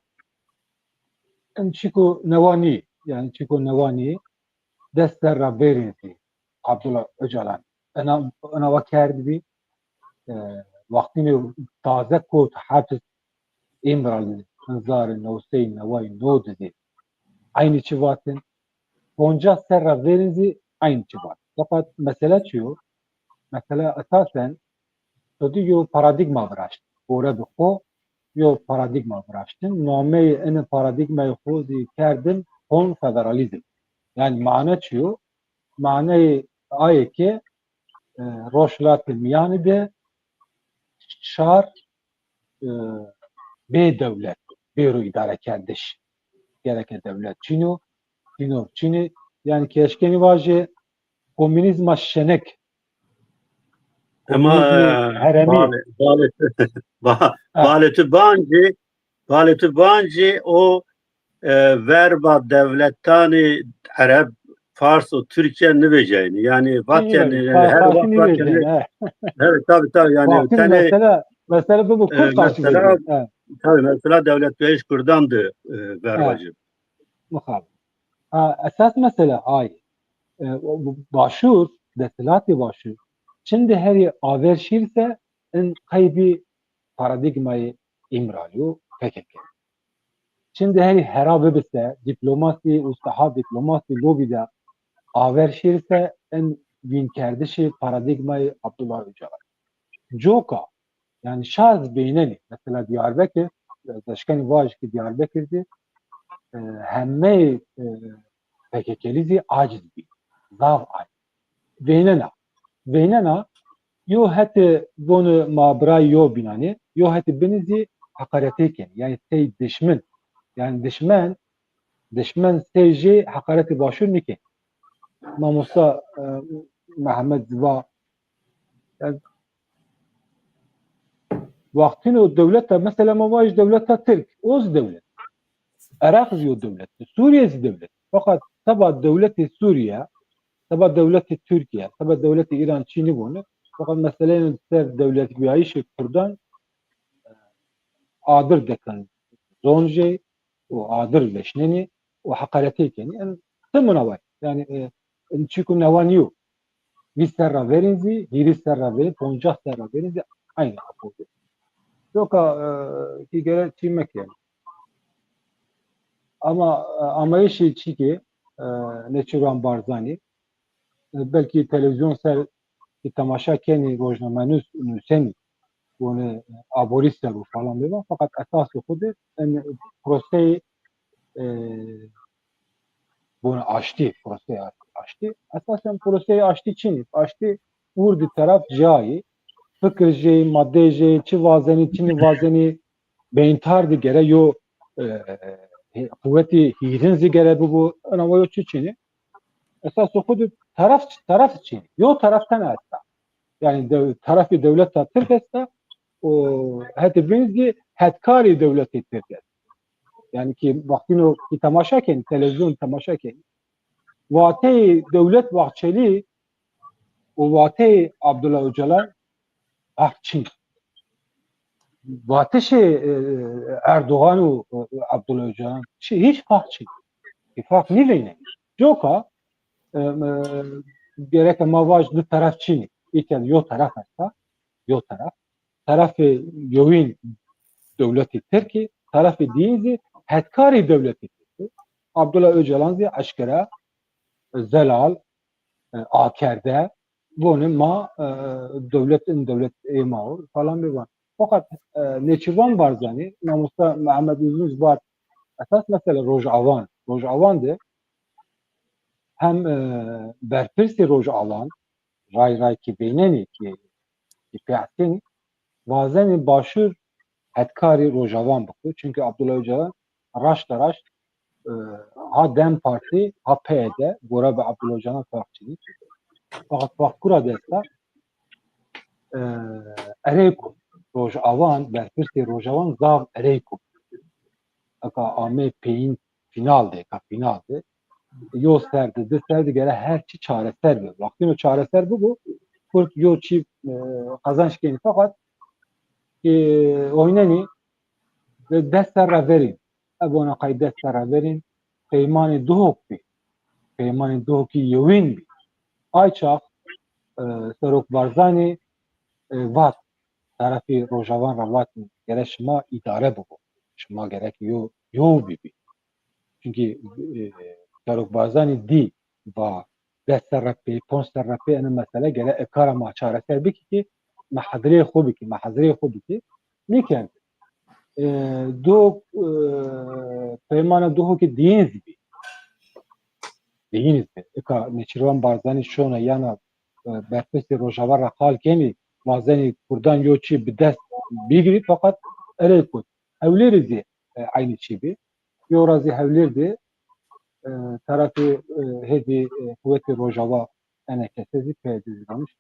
In çîko newa nî, yanî çîko newa nî, des serra verîn zî Abdullah Ocalan ena, ena wa kerdbî. E, wextînê taze kot hepis Îmralî hezar û new sey û neway û no de zî eynî çî vatin. Poncas serra verîn zî eynî çî vatin. Feqet mesele çi yo? Mesele esasen to dî yo paradîgma viraşt. Gore bi xo yo paradîgma viraştin. Nameyê ene paradîgmayê xo zî kerdin konfederalîzm. Yanî mane çi yo? Maneyê aye ke, e, Rojhilatê Mîyanî de şar, e, bê dewlet, bêro îdarekerdiş. Gereke dewlet çin o, sînor çin ê. Yanî ke eşkenî vajê komînîzma şenik. Ema, Komînîzmê e, heremî. Balê, balê, ba-, Ha. balê tu bancê, balê tu bancê o, e, verba dewletanê Ereb, Fars û Tirkîya nivêceynî. Yanî vatên, Nivêceynî. e, Fa-, her Farsî waxt vatên, nivêceynî, he. Evet, tabii, tabii, yanî Farsî tenê, mesele, mesele bibo, e, Kurd taşî mesela, vêcî. He. tabii, mesela dewletbîyayîş Kurdan de, e, verba He. ci. Mixabin. Ha, esas mesele ay. E, o, bu, Başûr, desthilatê Başûr, çinde herî aver şîr se in qeybî paradîgmayê Îmralî û P K K. Çinde herî hera bibi se, dîplomasî û saha dîplomasî lobî de aver şîr se in vînkerdişê paradîgmayê Abdullah Ocalan. Coka, yanî şar zî beynenî. Mesela Diyarbekir, ez eşkenî vaj ke Diyarbekir zî, e, hemeyê, e, P K K'lî zî aciz bî. Zaf aciz. Veynena. Veynena, yo hetê vonu ma birayî yo bînanê, yo hetê bini zî heqaretê kenê. Yanî sey dişmin. Yanî dişmen, dişmen sey jê heqaretê Başûr nêkenê. Mamosta, e, Mehmet zî va, yanî, wextîno dewleta, mesela ma vajî dewleta Tirk, o zî dewlet. Iraq zî yo dewlet. Sûrîye zî dewlet. Feqet seba dewletê Sûrîye, seba dewletê Tirkîye, seba dewletê Îran çî nîvonî. Feqet meseleyê ser dewletbîyayîşê Kurdan, e, adir dekin zon jê û adir veşnenî û heqaretê kenî. En tim wina way. Yanî, e, en çîko newa nîyo. Vîst serra verîn zî, hîrîs serra verîn, poncas serra verîn zî eynî apo de. Coka, e, kî gere çî mekenî. Ama, e, amayîşê çîkê, e, Nêçîrvan Barzanî, e, belkî televîzyon ser kî temaşa kenî, rojnamenus nusenî, vûnî aborî ser û falan bêvan, feqet esasê xo de en proseyê, e, vûnî aştî, proseyê aştî. Esasen proseyê aştî çin î? Aştî ûr di teref cayî, fikir jê, made jê, çi vazenî, çi nêvazenî, beyntar de gere yo, e, e, quwetî hîrin zî gere bibo, ina wa yo çi çinî? Esasê xo de teref, teref çinî. Yo teref tena esta. Yanî dew-, terefê dewleta Tirk esta û hetê bîn zî hetkarê dewletê Tirk est. Yanî ki wextîno ki temaşe kenî, televîzyon temaşe kenî, vateyê Dewlet Bahçelî û vateyê Abdullah Ocalan farq çin. Vatişê, e, Erdogan û, e, Abdullah Ocalan çi, hîç farq çin. Hîç farq nîveyne. Coka, e, e, gereke ma vaj di teref çinî. Îke yo teref esta, yo teref. Terefê yewîn dewletê Tirkî, terefê dîyin zî hetkarê dewletê Tirkî. Abdullah Ocalan zî eşkera, e, zelal, e, akerde, vonê ma, e, dewlet, in dewlet ê ma o falan bê van. Fakat, e, Nêçîrvan Barzanî, mamosta Mehmet Uzun zî vat, esas mesele Rojawan. Rojawan de hem, e, berpirsê Rojawan, ray ray ki vênenî ki, ki peyasînî, vazenî Başûr hetkarî Rojawan biko. Çunkî Abdullah Ocalan raşta raşt, e, ha DEM Partî, ha P Y D, gora bi Abdullah Ocalan farq çinî. Fakat farq kura desta, e, ereyko Rojawan, berpirsê Rojawan zaf ereyko. Eka ame peyîn fînal de, eka fînal de, yo ser de, di ser de gere her çî çareser bibo. Wextîno çareser bibo, kurd yo çî, e, qazanç kenî, fakat, e, oynenî, e, des serra verîn. E, bona qey des serra verîn, peymanê Duhok bî. Peymanê Duhokî yewîn bî. Ay çax, e, Serok Barzanî, e, vat, terefê Rojawan ra vat, gere şima îdare bibo. Şima gerek yo, yo bibî. Çunkî, e, Serok Barzanî dî, va des serre pê, ponc serre pê ene mesele gere eka ra ma çareser bikî ki ma hezirê xo bikî, ma hezirê xo bikî. Nîkerd. E, Duhok, e, peymana Duhokî dîyin zî bî. Dîyin zî bî. Eka Nêçîrvan Barzanî şona yana, e, berpirsê Rojawan ra qal kenî, wazenî kurdan yo çî bi dest bigirî, fakat erê kut. Hewlêrî zî, e, eynî çî bî. Yo ra zî Hewlêr de, e, terefê, e, hêzî, e, quwetê Rojawa enekese zî P Y D zî ramiş.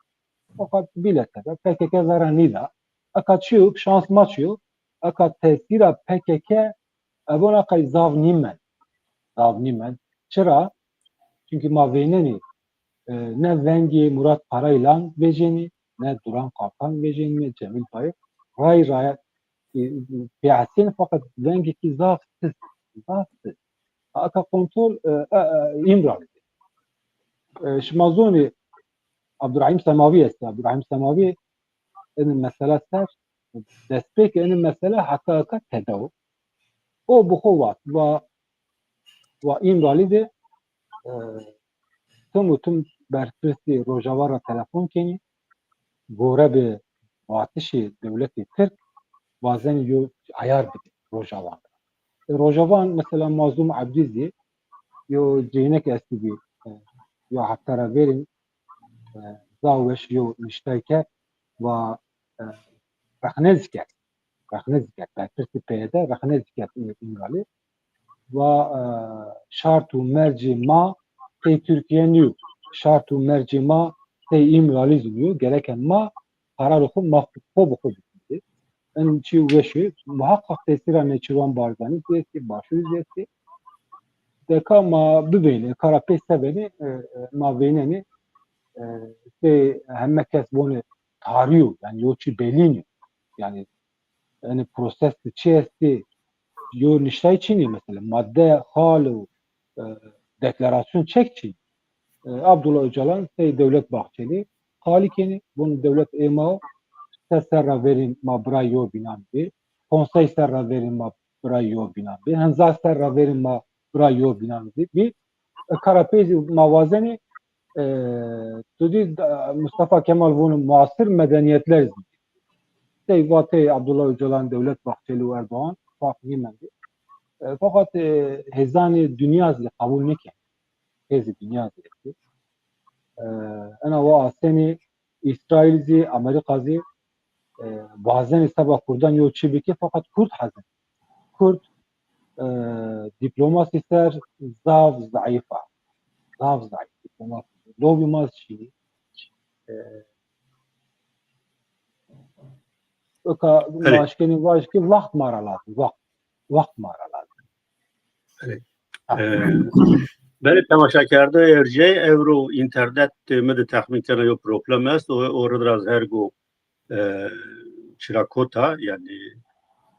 Fakat bîle sebe P K K vera nîda. Eka çi yo, şans ma çi yo? Eka tesîra P K K ebona qey zaf nîmend. Zaf nîmend. Çira? Çunkî ma vênenî, e, ne vengê Murat Karaylan vejênî, ne Duran Kalkan vejênî, ne Cemîl Bayik. Ray ray, e, peyasên, fakat vengekî zaf sist, zaf sist. Aka kontrol, e, e, e, Îmralî. E, şima zonî Abdurrahîm Semavî est. Abdurrahîm Semavî ene mesela ser, destpêkê ene mesela heta heta teda o. O bi xo vat, va, va Îmralî de, e, tim û tim berpirsê Rojava ra telefon kenî, gore bi vatişê dewletê Tirk, wazenî yo eyar bidî Rojawan ra. E, Rojawan mesela Mazlûm Ebdî zî yo cênek estîbî, e, yo hefte ra verîn, e, zaf weş yo niştay kerd, va, e, rexne zî kerd. Rexne zî kerd. Berpirsê P Y D rexne zî kerd Î-, Îmralî. Va, e, şart û mercê ma sey Tirkîye nîyo. Şart û mercê ma sey Îmralî zî nîyo. Gereke ma qararê xo ma xo bi xo bikî. En çî weş o. Muhakkak tesîra Nêçîrvan Barzanî zî estî, Başûrî zî estî. Deka ma bivênê, kara pê se benê, e, e, ma vênenê, e, sey heme kes vonê tarî yo, yanî yo çî belî nîyo. Yanî, yanî proses de çi estê, yo niştay çinî mesela, madde, xal û, e, deklarasyon çek çinî. E, Abdullah Ocalan sey Dewlet Bahçelî qalî kenî, vûn dewlet ê ma o, se serra verîn ma bira yo bînan bî, ponsey serra verîn ma bira yo bînan bî, henzar serra verîn ma bira yo bînan bî. Bî, e, kara pey zî ma wazenî, e, tu dî, e, Mustafa Kemal vûn muasir medeniyetler zî. Sey vateyê Abdullah Ocalan, Dewlet Bahçelî û Erdogan farq nîmendî. E, fakat, e, hêzanê dinya zî qebul nêkenî. Hêzê dinya zî estî. E, ena wa asenî Îsraîl zî, Amerîka zî, e, wazenî seba kurdan yo çî bikî, fakat kurd hezin. Kurd, e, dîplomasî ser zaf zayîf a. Zaf zayîf dîplomasî. Lobî ma şî. E, Eka ma şkenî vaj ki wext ma ra lazim, wext. Wext ma ra lazim. Belê. E, belê, temaşakerde ercey, ewro înternet mi de texmîn kena yo problem est, o, o rid ra ez hergo e, çira kota, yanî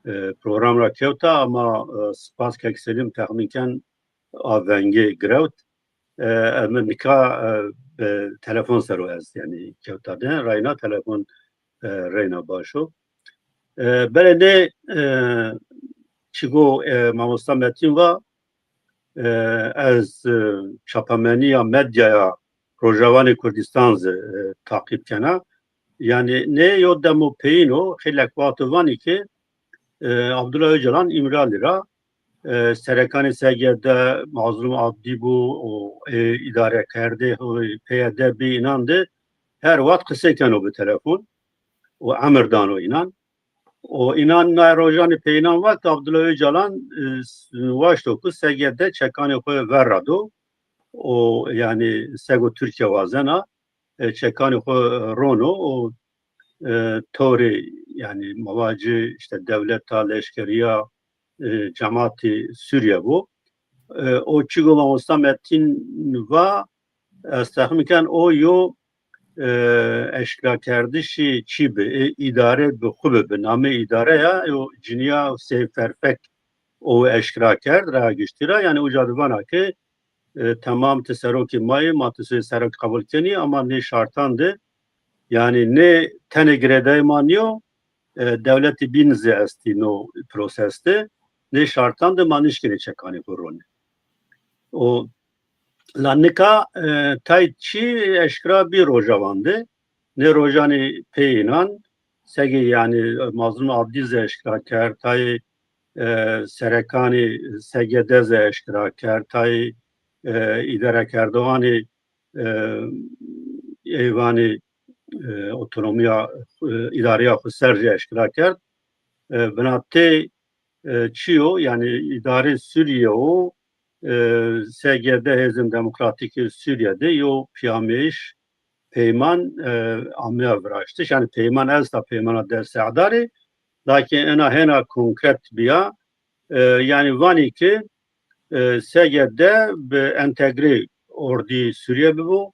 e, program ra kewta, ama e, spas Kek Selîm texmîn ken a vengê girewt. E, ez mi nika e, bi telefon ser o ez, yanî kewta de, reyna telefon e, reyna baş o. E, belê nê e, çigo e, mamosta Metîn va, e, ez e, çapemenîya medyaya Rojawanê Kurdîstan zî e, taqîb kena. Yanî nê yo demo peyîn o, xeylek wexto vanî ki e, Abdullah Ocalan Îmralî ra e, serekanê S G D, Mazlum Abdî bo û e, îdarekerdê P Y D bî, înan de her wext qisey keno bi telefon û emir dano înan. Û înan na rojanê peyînan vat, Abdullah Ocalan e, waşto ku S G D çekanê xo ver ra do û yanî sego Tirkîya wazena e, çekanê xo rono û e, torê, yanî ma vacî îşte dewleta, leşkerîya, e, cematê Sûrîye bo. E, o çigo mamosta Metîn va, ez texmîn ken o yo e, eşkerakerdişî çî bi, e, îdare bi xwu bi, bi namê îdare ya, yo cinîya Seyf Ferfek o eşkera kerd, raya giştî ra. Yanî uca de vana ke e, temam ti serokê ma yê, ma ti sey serok qebul kenî, ama nê şartan de, yanî nê tenê girêdayê ma nîyo, e, dewletê bîn zî estî no proses de, nê şartan de ma nişkenê çekanê xo ronê. O, la nika e, tay çî eşkera bî Rojawan de, nê rojanê peyînan, segê yanî Mazlum Abdî zî eşkera kerd, tayê e, serekanê S G D zî eşkera kerd, tayê e, îdarekerdoxanê e, eyvanê e, otonomîya e, îdareya xo ser zî eşkera kerd. E, binatê e, çi yo, yanî îdarê Sûrîye û e, S G D, Hêzên Demokratîk ê Sûrîye de yo pîyameyîş, peyman e, ameya viraştiş. Yanî peyman esta, peymana Dersê Edarê, lakin ena hêna konkret bîya. E, yanî vanî ki e, S G D bi entegrê ordî Sûrîye bibo,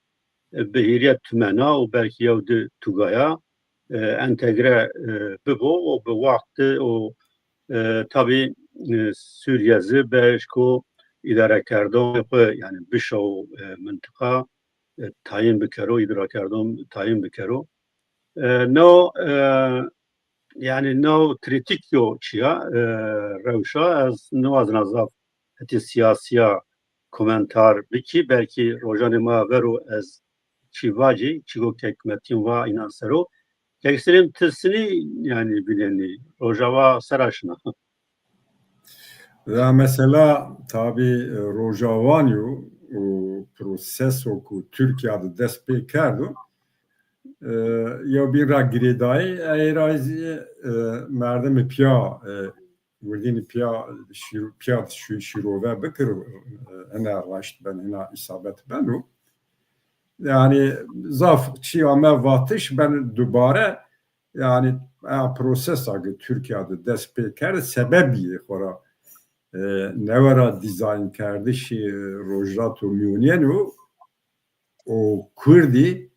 e, bi hîrê tûmena û belkî yew di tugaya e, entegre e, bibo û bi wext de o e, tabî e, Sûrîye zî bi eşko îdarekerdon xo, yanî bişo e, mintiqa e, tayîn bikero, îdarekerdon tayîn bikero. E, no e, yanî no krîtîk yo çiya e, rewşa, ez niwazena zaf hetê sîyasîya komentar bikî, belkî rojanê ma ver o ez çî vacî, çigo Kek Metîn va înan ser o. Kek Selîm, ti sinî yanî vînenî, Rojava sera şina? Ya mesela tabî e, Rojawan yo û proseso ku Tirkîya de dest pê kerdo, e, yewbîn ra girêdayî, ey ra zî e, merdimî pîya e, wirdînî pîya şîr-, pîya şî-, şîrove bikir, e, hina raşt ben, hina îsabet beno. Yanî zaf çî ame vatiş, ben dubare, yanî a prosesa ke Tirkîya de dest pê kerd, sebebî yê xo ra e, newe ra dîzaynkerdişî Rojhilata Mîyanên o, û Kurdî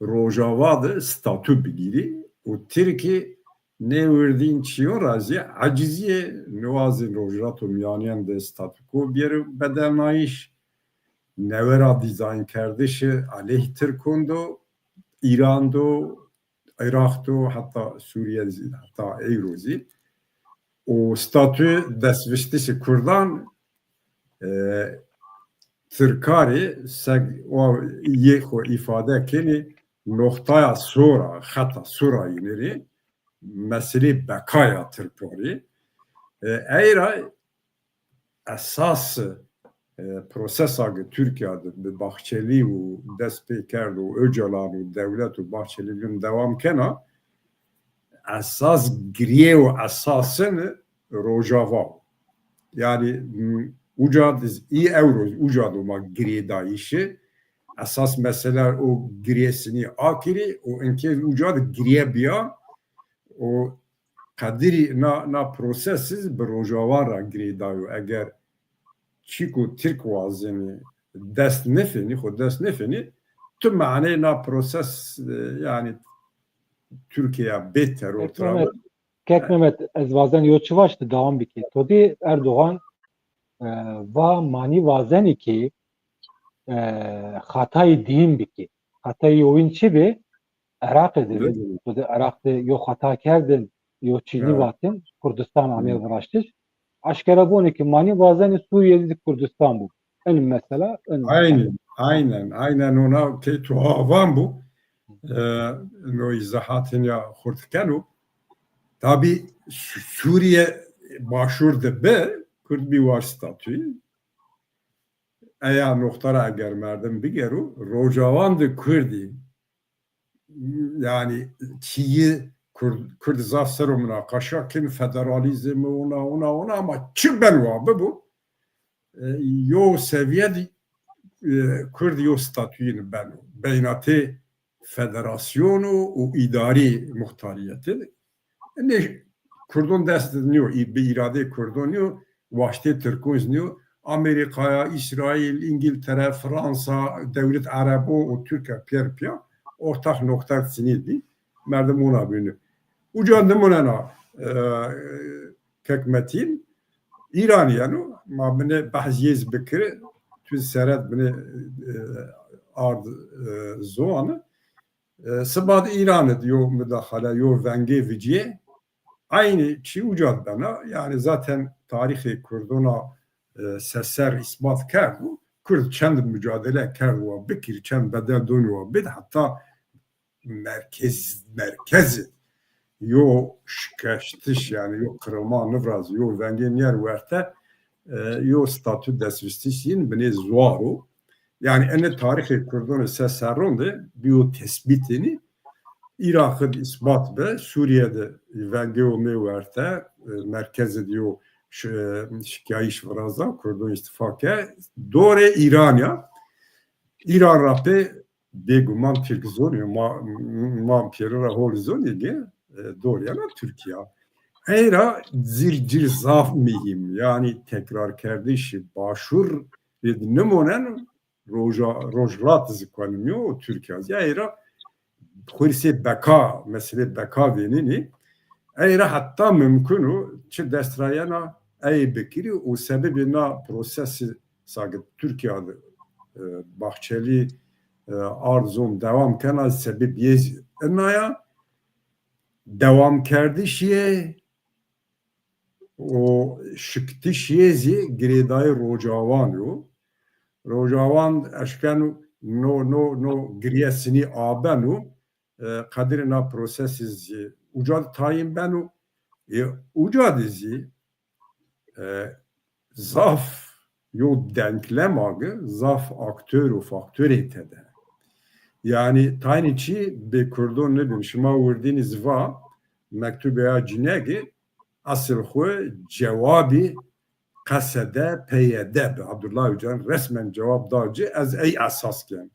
Rojava de statû bigîrî û Tirkî nê wirdîn çîyon ra zî ecizîyê, niwazên Rojhilata Mîyanên de statûko bîyerê bedelnayîş, newe ra dîzaynkerdişî aleyh Tirkon do, Îran do, Îraq do, heta Sûrîye zî, heta ewro zî. Û statû destbiştişê Kurdan e, Tirkarî seg o yê xo îfade kenî noxtaya sor a, xeta sor a yînî rê, meselê beqaya Tirkan rê. E, ey ra esas e, prosesa ke Tirkîya de bi Bahçelî û dest pê kerd û Ocalan û dewlet û Bahçelî vîn dewam kena, esas girê û esasin Rojava o. Yanî, m, uca di î ewro uca do ma girêdayîşi. Esas mesele o girêsinî akirî û inkê uca di girê biya û qedirî na, na prosesiz bi Rojawan ra girêdayo. Eger çîko Tirk wazenî dest nefenî, xo dest nefenî, tu maneyê na proses, e, yanî Tirkîya bê teror. Kek Mehmet, ez wazen yo çi vaşti dewam bikî. To dî Erdogan, e, va manî wazenî kî, e, xatayî dîyin bikî. Xatayî yowîn çi bi? Iraqê de bi. To dî Iraq de yo xata kerdin, yo çînî vatin, Kurdistan amê viraştiş. Aşkera bonê ki manî wazenî Sûrîye de Kurdistan bu. En mesela, en. Aynen, aynen, aynen ona ke tu avan bu. E, no îzahatên ya xurt keno. Tabî Sû-, Sûrîye başûr de bi, Kurd bî war statuyî. Eya noxta ra eger merdim bigero, Rocawan de Kurdî, yanî çîyî Kurd, Kurd zaf ser o munaqaşa kin, federalîzm, ona, ona, ona, ama çi ben wa bibo, e, yo seviye de, e, Kurd yo statuyîni beno. Beynatê federasyon û, û îdarî muxtarîyetî. Nê Kurdon dest nîyo, î-, bi îradeyê Kurdon nîyo, waştê Tirkon zî nîyo. Amerîkaya, Îsraîl, Îngîltere, Fransa, dewlet Erebo û Tirke pîyer pîya ortax noxta sinî dî. Merdim ona bînî. Uca nimunena, e, Kek Metîn, Îranî yeno, ma binê behz yê zî bikirî, tu zî seret binê, e, ard, e, ziwanî. E, siba di Îranî di yo mudaxale, yo vengê vicîyê, eynî çî uca di bena. Yanî zaten tarîxê Kurdona, e, seser îsbat kerdo. Kurd çend mucadele kerd wa bikirî, çend bedel donî wa bid, heta merkez, merkez yo şikeştiş, yanî yo qirima nivraz, yo vengê nîyer werte, e, yo statü destvistiş yin binê zuar o. Yanî ene tarîxê Kurdon se serron de biyo tespîtênî, Îraqî de îsbat be, Sûrîye de vengê omê werte, e, merkezî de yo şi-, şikayîş viraza, Kurdon îstîfa ke, dorê Îran ya. Îran ra pê bêguman Tirk zonî, ma, ma pêro ra hol zonî ki, e, dor yena Tirkîya. Ey ra cir cir zaf muhîm, yanî tekrarkerdişî başûr rê di nimonen roja, rojhilat zî kuenimîyo û Tirkîya zî. Ey ra xwîrsê beka, meselê beka vênenî. Ey ra heta mumkun o çi dest ra yena ey bikirî û sebebê na prosesî sagi Tirkîya de, e, Bahçelî, e, ard zon dewam kena, sebeb yê zî ina ya, dewamkerdişî yê û şiktiş yê zî girêdayî Rocawan yo. Rocawan eşkeno no, no, no girîye sinî abeno, e, qedirê na prosesî zî uca de tayîn beno. E, uca de zî, e, zaf yo denklem agi, zaf aktor û faktorê tede. Yanî taynî çî bê Kurdon nibin. Şima wirdînî zî va, mektubê ya cinegî esil xwu cewabî Qesede, P Y D bi. Abdullah Ocalan resmen cewab da ci, ez ey esas ken.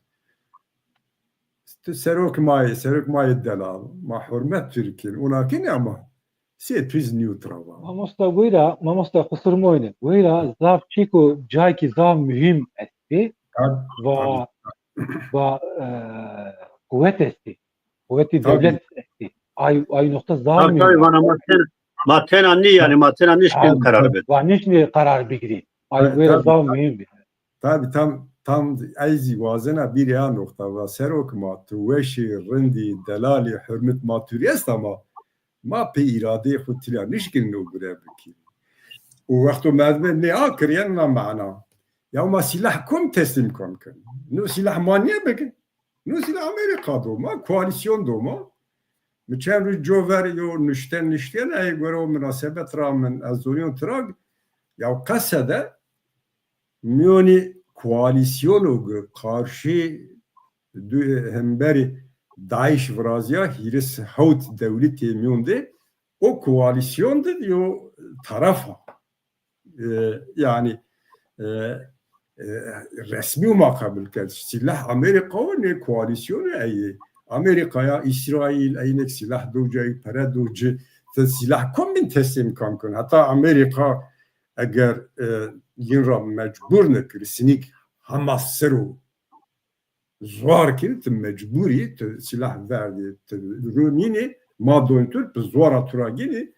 Tu serok ma yê, serok ma yê delal. Ma hurmet tu rê kên. Ona kên ama sê tu zî nîyo tira va. Mamosta weyra, mamosta qusur moyne. Weyra zaf çîko caykî zaf muhîm estî. Tab-, va, tabî. Va, e, quwet estî. Quwetî dewlet estî. Ay, ay noqta zaf muhîm. Tabî, tabî, vana ma tena, ma tena nî yanî, ma tena nişkên qerar bid. Va nişkên qerar bigirî. Ay weyra zaf muhîm bi. Tabî, tam, tam ey zî wazena bîrê a noqta va, serok ma, tu weşî, rindî, delalî, hurmet ma tu rê est ama ma pê îradeyê xwu tîya nişkin no gure bikî. Û wexto merdimê nê akirîyen na mana. Ya ma sîlah kom teslîm kom kin? No sîlah ma nîye bigin. No sîlah Amerîka do ma, koalîsyon do ma. Mi çend roj cover yo nuşten nuştîyen, ey gore o munasebet ra min ez zonîyon tira, ya Qesede mîyonî koalîsyono gi qarşî du-, hemberî DAIŞ virazîya hîris hewt dewletê mîyon de, o koalîsyon de yo taraf a. E, yanî e, e, resmî ma qebul kerd. Sîlah Amerîka o, nê koalîsyonê ey. Amerîkaya, Îsraîl, ey nek sîlah do ci, ey pere do ci, ti sîlah kom bin teslîm kam kin. Heta Amerîka eger e, yin ra mecbur nikir, sinîk Hamas ser o zuar kir, ti mecbur î, ti sîlah verdî, ti ro nînî, ma doytur, bi zuara tu ra gînî.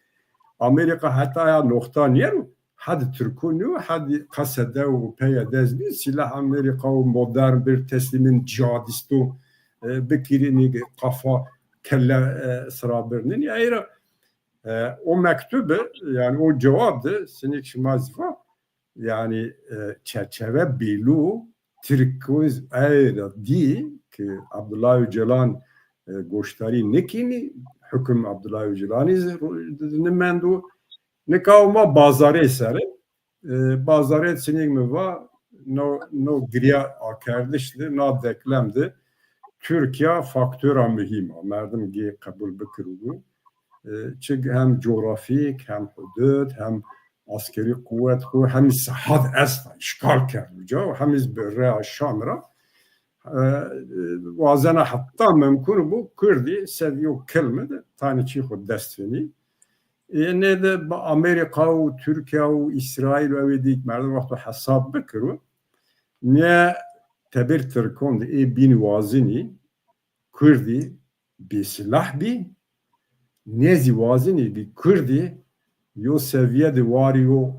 Amerîka heta ya noxta nêro, hadi Tirkû nîyo, hadi K S D û P Y D ez bî, sîlah Amerîka û modern bir teslîmin cihadîsto, e, bikirî, nî qafa kelle, e, sira birnîn. Ey ra, e, o mektub, yanî o cewab de, sinîk şima zî va, yanî, e, çerçeve bêlû, Tirkûz ey ra dî ki Abdullah Öcalan, e, goşdarî nikînî, hukm Abdullah Öcalanî zî ro-, nimendo. Nika o ma bazarê ser in. E, bazarê sinîk mi va, no, no girya akerdiş de, na deklem de Tirkîya faktora muhîm a. Merdim gê qebul bikir û bû. E, çi hem coğrafîk, hem hudud, hem askerî quwet xwu, hem sehad esta, îşgal kerd uca, hem iz bi rea Şam ra. E, wazena heta mimkun bû, Kurdî sev yo kilme de tanî çî xwu dest vinî. E, nê de bi Amerîka û Tirkîya û Îsraîl û ewê dîk merdim wexto hesab bikiro, nê tebir Tirkon de ê bînî wazinî Kurdî bêsîlah bî, nê zî wazinî bî Kurdî yo sevîye de warî yo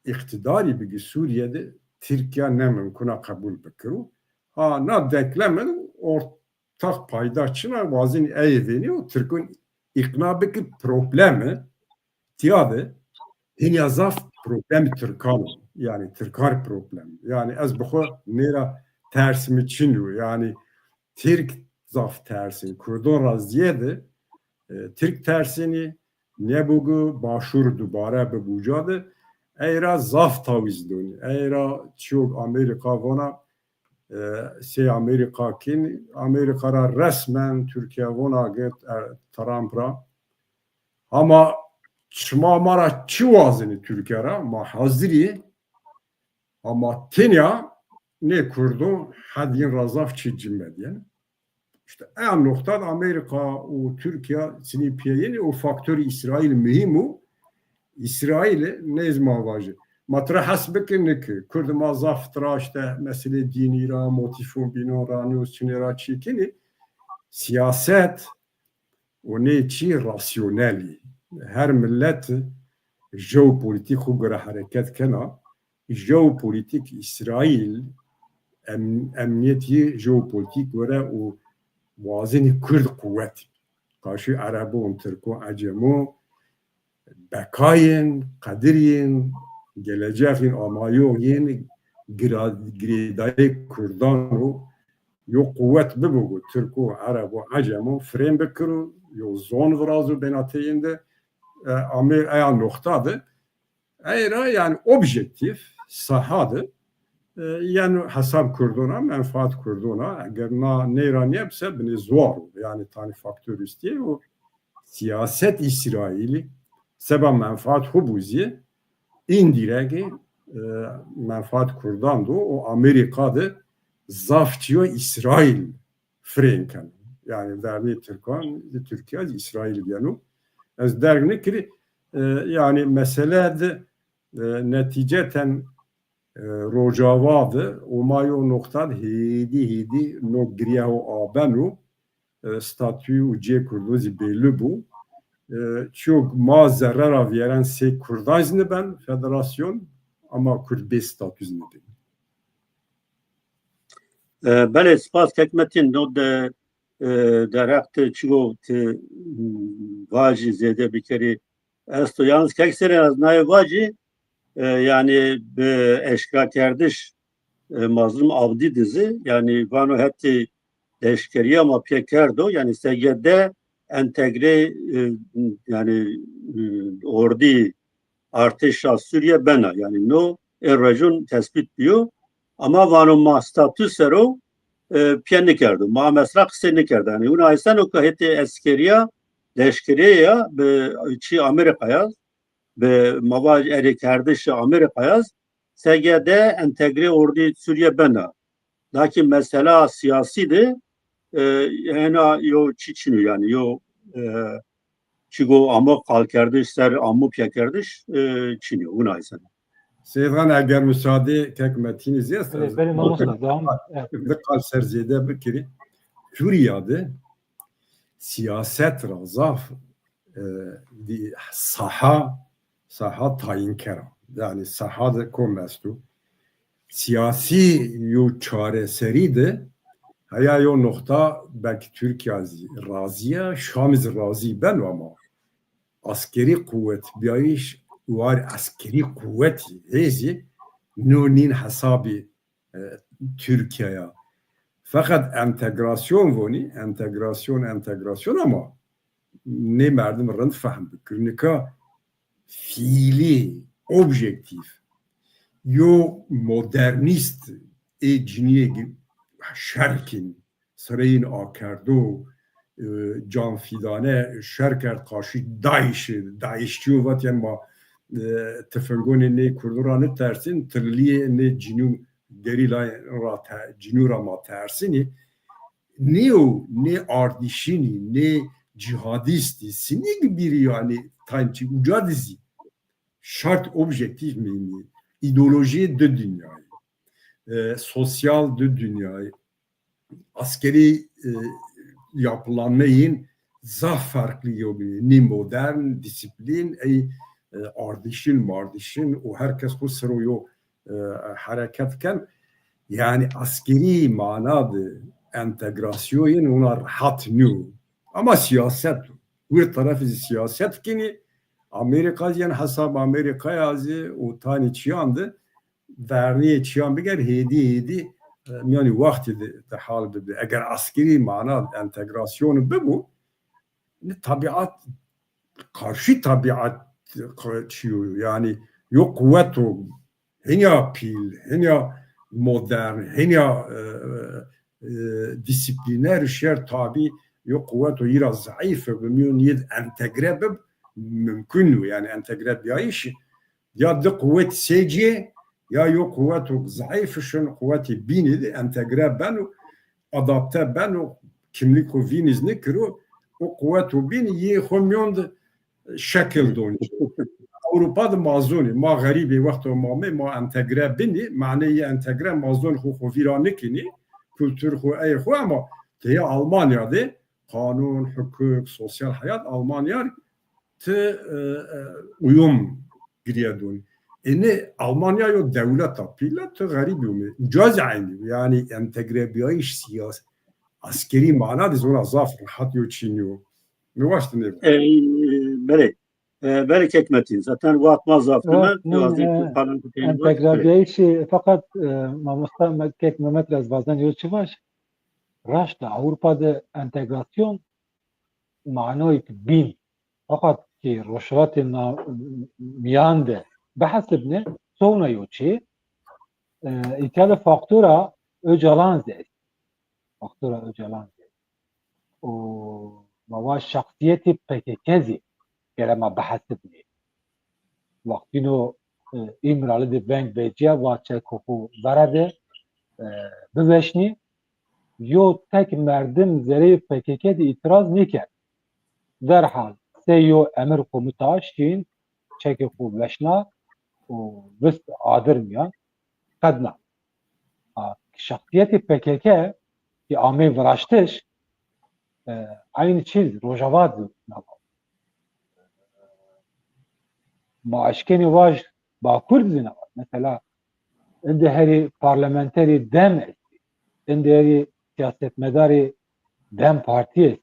îqtîdarî bigî Sûrîye de, Tirkîya ne mimkun a qebul bikiro. Ha, na dekleme de ortax paydaş çin a, wazinî ey vênî û Tirkon îqna bikî problemi tîya de hînî ya zaf problemî Tirkan o. Yanî Tirkan rê problem. Yanî ez bi xwu nê ra tersî mi çin o. Yanî Tirk zaf tersîn. Kurdon ra zîyade, e, Tirk tersînî, nêbû ki Başûr dubare bibû ca de. Ey ra zaf tawîz donî. Ey ra çîyo Amerîka vona, e, sey Amerîka kîn, Amerîka ra resmen Tirkîya vona git, e, Trump ra. Ama şima ma ra çi wazenî Tirkîya ra? Ma hazir î. Ama tenya nê Kurdo hedîn ra zaf çi ci medîyen. Îşte eya noxta de Amerîka û Tirkîya sinî pîyê yenî û faktorî Îsraîl muhîm û Îsraîlî nêz ma vajî. Ma tira hes bikî niki. Kurd ma zaf tira îşte meselê dînî ra, motîfon bînon ra, nîyoz çinê ra çî kinî. Siyaset û nê çî rasyonel î. Her milet jeopolîtîk xwu gore hereket kena. Jeopolîtîk Îsraîl em-, emnîyetî jeopolîtîk gore û wazenî Kurd quwet. Qarşî Erebon, Tirkon, Ecemon, beqayên, qedirîn, geleceğîn, amayoxîn, gira-, girêdayê Kurdan o, yo quwet bibo ku Tirko, Erebo, Ecemo firên bikiro, yo zon virazo bênateyên de, e, amê eya noxta de. Ey ra yanî objektîf, saha de, e, yanî hesab Kurdon a, menfaat Kurdon a, eger na ney ra nêbse binê zuar o. Yanî tanî faktor ustî o. Siyaset Îsraîlî seba menfaat xwu bû zî, îndirek, e, menfaat Kurdan do û Amerîka de zaf çîyo Îsraîl firên keno. Yanî vernê Tirkan, Tirkîya zî Îsraîl geno. Ez derg nikirî, e, yanî mesele de, e, netîceten e, Rojava de, û ma yo noqta de hêdî hêdî no girya ho abeno, e, statû û cê Kurdo zî bêlî bû. E, çîyo ma zerre ra vîyeren sey Kurdan zî niben federasyon, ama Kurd bê statû zî nibîn. E, belê, spas kek Metin. No de, e, derheq ti çîyo ti, m, vajî zêde bikerî esto. Yalnız kek serê ez naye vacî, e, yanî bi eşkerakerdiş, e, Mazlum Avdî de zî, yanî vano hetê leşkerîya ma pîya kerdo, yanî S G D entegre, e, yanî, e, ordî artêşa Sûrîye bena. Yanî no ê rejon tespît bîyo. Ama vano ma statû ser o, e, pîya nikerdo. Ma mesela qisey nikerdo. Yanî wina eyseno ke hetê eskerîya, leşkerîye ya bi çî Amerîka ya, bi ma vaj erêkerdiş Amerîkaya, S G D entegrê ordî Sûrîye bena. Lakîn mesela sîyasî de, e, hena yo çî çin o, yanî yo, e, çî go amo qalkerdiş ser amo pîyekerdiş, e, çin o. Wina ay sene. Seyîd Xan, eger musaade kek Metînî zî est. Belê, belê, mamosta, devam. Evet. Di qal ser zêde bikirî. Sûrîya de sîyaset ra zaf, e, di-, saha, saha tayînker a. Yanî saha de kom esto. Sîyasî yo çareserî de heya yo noxta belkî Tirkîya zî razî ya, Şamî zî razî beno ama askerî quwet bîyayîş, war askerî quwetî hêzî no nîn hesabî, e, Tirkîya ya. Feqet entegrasyon vonî, entegrasyon, entegrasyon ama nê merdim rind fehm bikir. Nika fiîlî, objektîf, yo modernîst ê cinîyê gi-, şer kên, sireyên akerdo, e, canfîdane şer kerd qarşî DAIŞî. DAIŞçîyo vat, yanî ma, e, tifingonê nê kurdo ra nitersîn, tililîyê nê cinîyo gerîlayên ra te-, cinîyo ra ma tersînî. Nêyo, nê ardîşînî, nê cîhadîstî, sinîg bîrî yanî tayn çî uca de zî şart objektîf mînî. Îdeolojîyê di dinyayî, e, sosyal di dinyayî, askerî, e, yapılanmeyên zaf ferqlî yo bînî. Nî modern, dîsîplîn, ey, e, ardîşîn, mardîşîn û her kes xwu sero yo, e, hereket ken. Yanî askerî mana de entegrasyoyên wina rehat nîyo. Ama sîyaset o. Wir terefî zî sîyaset kenî. Amerîka zî, yanî hesab Amerîkaya zî û tanî çîyan de vernîyê çîyan biger, hêdî hêdî, e, mîyanî wextî de, de hal bibi. Eger askerî mana entegrasyonu bibo, ne tabiat, karşı tabiat çîyo, yanî yo quwet o, hinya pîl, hinya modern, hinya, e, e, dîsîplîner şer tabî yo quwet o, yî ra zeîf bi mîyon yê de entegre bib, mumkun o, yanî entegre bîyayîş ya di quwet sêcî, ya yo quweto zeîf şin, quwetê bînî de entegre beno, adapte beno, kimlîko vînî zî nêkiro, o quweto bînî yê xo mîyon de şekil don. Ewropa de ma zonî, ma xerîbê wexto ma amê, ma entegre bînî, maneyê entegre ma zon xo xo vîra nêkenî, kultur xo ey xo, ama teyê Almanya de qanûn, hukuk, sosyal heyat Almanya ti, e, e, uyum girîye donî. Ê nê Almanya yo dewleta pîl a, ti xerîbî umê. Uca zî eynî. Yanî entegrebîyayîş sîyas-, askerî mana de zona zaf rehat yo çînî yo. Mi waşt nê. E, belê. E, belê kek Metîn. Zaten wext ma zaf dime. Entegrebîyayîşî feqet, e, mamosta Me-, kek Mehmet ra ez wazen yo çi vaj. Raşt a, Ewropa de entegrasyon manoyêk bîn. Feqet ki Rojhelatê na-, Mîyan de bihesibnê, sewna yo çî, e, îtya de faktora Ocalan zî est. Faktora Ocalan zî est. Û ma va şexsîyetê P K K zî gere ma bihesibnê. Wextîno, e, Îmrali de veng vecîya, va çekê xo verede, e, biveşnî. Yo tek merdim zereyê P K K de îtiraz nêkerd. Derhal sey yo emir komuta şîn, çekê xo veşna û vist adir mîyan, qedna. A, şexsîyetê P K K ki amey viraştiş, e, eynî çî Rojava de nava. Ma eşkenî vaj Bakur de zî nava. Mesela, indi herî parlamenterî DEM estî. Indi herî siyasetmedarî DEM Partî estî.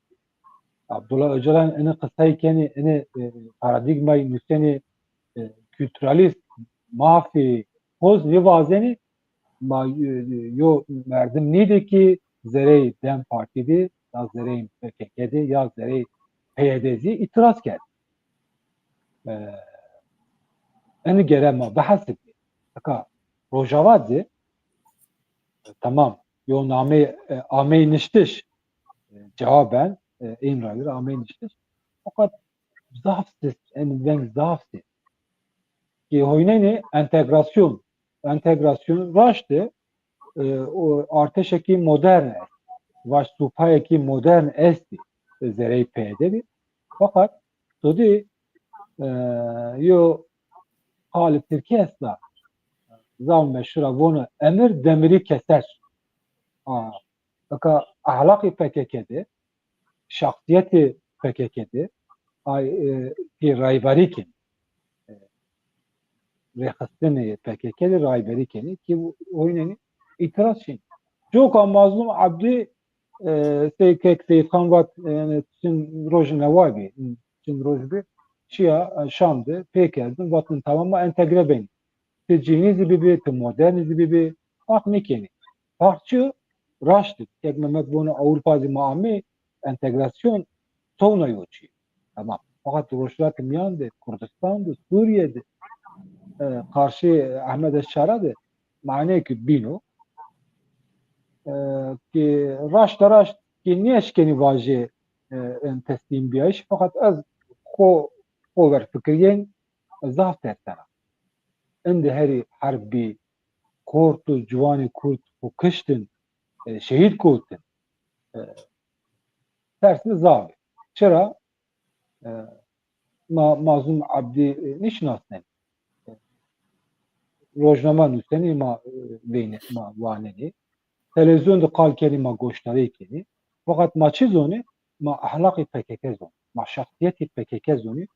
Abdullah Ocalan ini qisey kenî, ini, e, paradîgmayî nusenî, e, kulturalîst, mafî, poz nêvazenî, ma, e, yo merdim nêdê ki zereyê DEM Partî de, ya zereyê P K K de, ya zereyê P Y D zî îtiraz kerd. E, ini gere ma bihesibî. Eka Rojava zî, e, tamam, yo nameyê, e, ameyî niştiş, e, cewaben, e, Îmralî ra ameyî niştiş. Feqet zaf sist, enî veng zaf sist. ki hoynenê entegrasyon. Entegrasyon raştê, e, o artêşekî modern est. Vaş supayekî modern estî, e, zereyê P Y D bî. Fakat to dî, e, yo qalê tirkî esta. Zaf meşhur a, vono emir demiri keser. A, eka ahlaqî P K K de, şexsîyetê P K K de, ay, e, ki rayberî kenî. E, rêxistinê P K K de rayberî kenî ki hoynenî îtiraz şîn. Coka Mazlum Abdî, e, sey kek Seyîd Xan vat, e, yanî çin roj newa bî, çin roj bî, çiya, e, Şam de pê kerdin, vatin tamam ma entegre benî. Ti cînî zî bibî, ti modernî zî bibî, farq nêkenî. Farq çi yo? Raşt id. Kek Mehmet vono Ewropa zî ma amê, entegrasyon tewna yo çî. Tamam. Fakat Rojhilatê Mîyan de, Kurdistan de, Sûrîye de, e, qarşî Ehmed Eşara de maneyêkî bîn o. E, ki raşta raşt ki nêeşkenî vajê, e, en teslîmbîyayîş, fakat ez xo, xo ver fikirîyên, zaf tersena. Ende herî herb bî, kort û ciwanê Kurd xo kiştin, e, şehîd kewtin. E, tersî zaf ê. Çira? E, ma Mazlum Abdî, e, nêşinasnenî. E, rojnama nusenî ma, e, veyne, ma wanenî. Televîzyon de qal kenî ma goşdarî kenî. Fakat ma çi zonî? Ma ahlaqî P K K zonî. Ma şexsîyetî P K K zonî.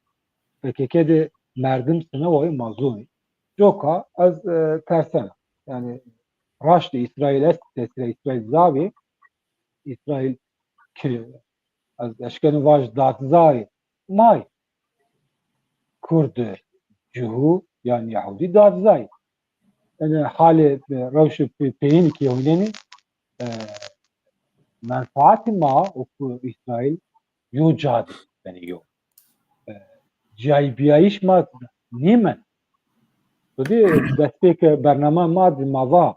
P K K de merdim sine wayî ma zonî. Coka ez, e, tersena. Yanî raştî Îsraîl est, tesîra Îsraîl zaf ê. Îsraîl ki ez eşkenî vaj dadzayê ma yê. Kurd, Cihû yan Yahudî dadzayê. Yanî halê, e, rewşê pe-, peyîn ki oynenî, e, menfaatê ma û ku Îsraîl yo ca de benê yo. E, cayîbîyayîş ma nêmen. Tu dî destpêke bernama ma de ma va,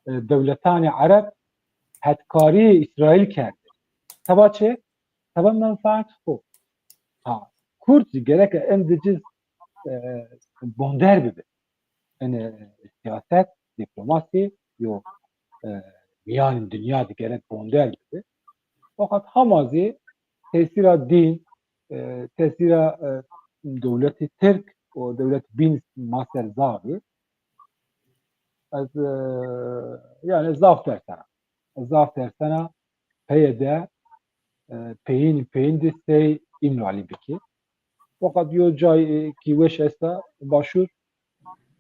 e, dewletanê Ereb hetkarîyê Îsraîl kerde. Seba çi? Seba menfaat xo. Ha, Kurd zî gereke en di ciz, e, bonder bibi. Yanî siyaset, dîplomasî yo, e, mîyanê dinya de gerek bonder bibi. Fakat hema zî tesîra dîn, e, tesîra, e, dewletê Tirk û dewlet bîn ma ser zaf ê. Ez, e, yanî zaf tersena. Ez zaf tersena P Y D, e, peyîn, peyîn de sey Îmralî bikî. Fakat yo cay, e, ki weş esta, Başûr,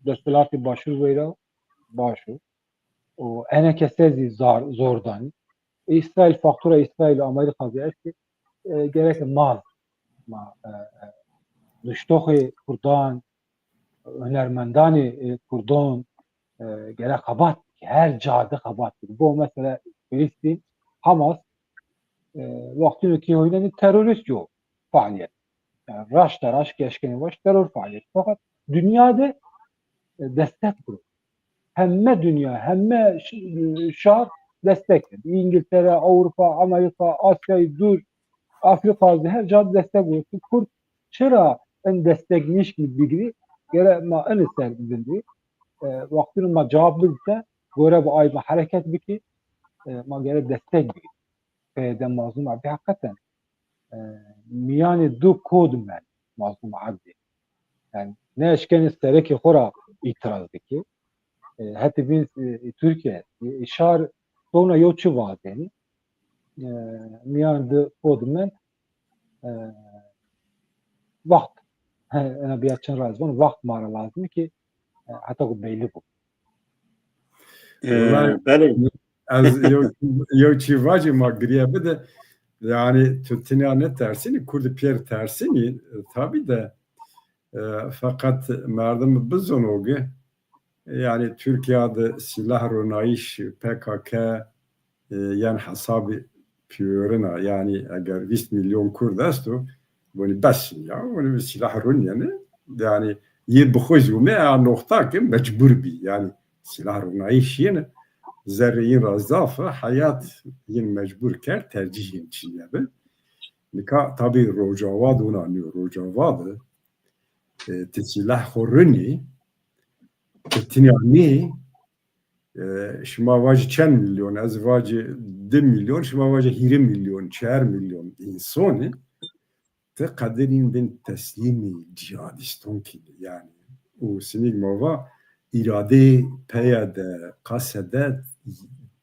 desthilatê Başûr weyra baş o. Û eneke ser zî zar, zor danî. Îsraîl, faktura Îsraîl û Amerîka zî estî, e, gereke ma, ma, e, e, nuştoxê Kurdan, hunermendanê, e, Kurdon, e, gerek xebat bikî. Her ca de xebat bikî. Bo mesela Filistîn, Hamas, e, wextîno ki hoynenî terorîst yo faalîyet. Yanî raşta raşt ki eşkenî vaj teror faalîyet. Fakat dinya de, e, destek biro. Heme dinya, heme ş-, şar destek biro. Îngiltere, Ewropa, Amerîka, Asyayê Dûr, Afrîka zî her ca destek biro. Kurd çira en destek nêşkî bigirî? Gere ma enê ser vindî. E, wextîno ma cewab bidî se, gore bi ay ma hereket bikî, e, ma gere destek bigirî. P Y D Mazlum Abdî heqeten, e, mîyanê du ko de mend Mazlum Abdî. Yanî nêeşkenî serekê xo ra îtiraz bikî. E, hetê bîn, e, Tirkîye, e, şar tewna yew çi wazenî. E, mîyanê du ko de mend, e, wext. Ena bîya çin ra ez vano, wext ma ra lazim ê ki, e, heta ku belî bo. E, belê. Ez yew, yew çî vajî ma giriye bide. Yanî tu tinya nêtersînî, Kurd pêr tersînî, e, tabî de, e, feqet merdim bizono ki, yanî Tirkîya de sîlah ronayîş P K K, e, yen hesabî pîyorina. Yanî eger vîst milyon Kurd esto, vonî bes ya, vonî sîlah ronîyenê. Yanî yê bi xo zî ûme a noxta ke mecbur bî. Yanî sîlah ronayîş yêne, zerrê yin ra zaf, heyat yin mecbur kerd, tercîh yin çînîye bi. Nika tabî Rojava de wina nîyo, Rojava de e, ti sîleh xo rinî, ti tinya nî, e, şima vacî çend milyon, ez vacî di milyon, şima vacî hîrê milyon, çar milyon însanî, ti qedirîn bin teslîmî cîhadîston kî yanî. Û sinîg ma va îradeyê peye de qasede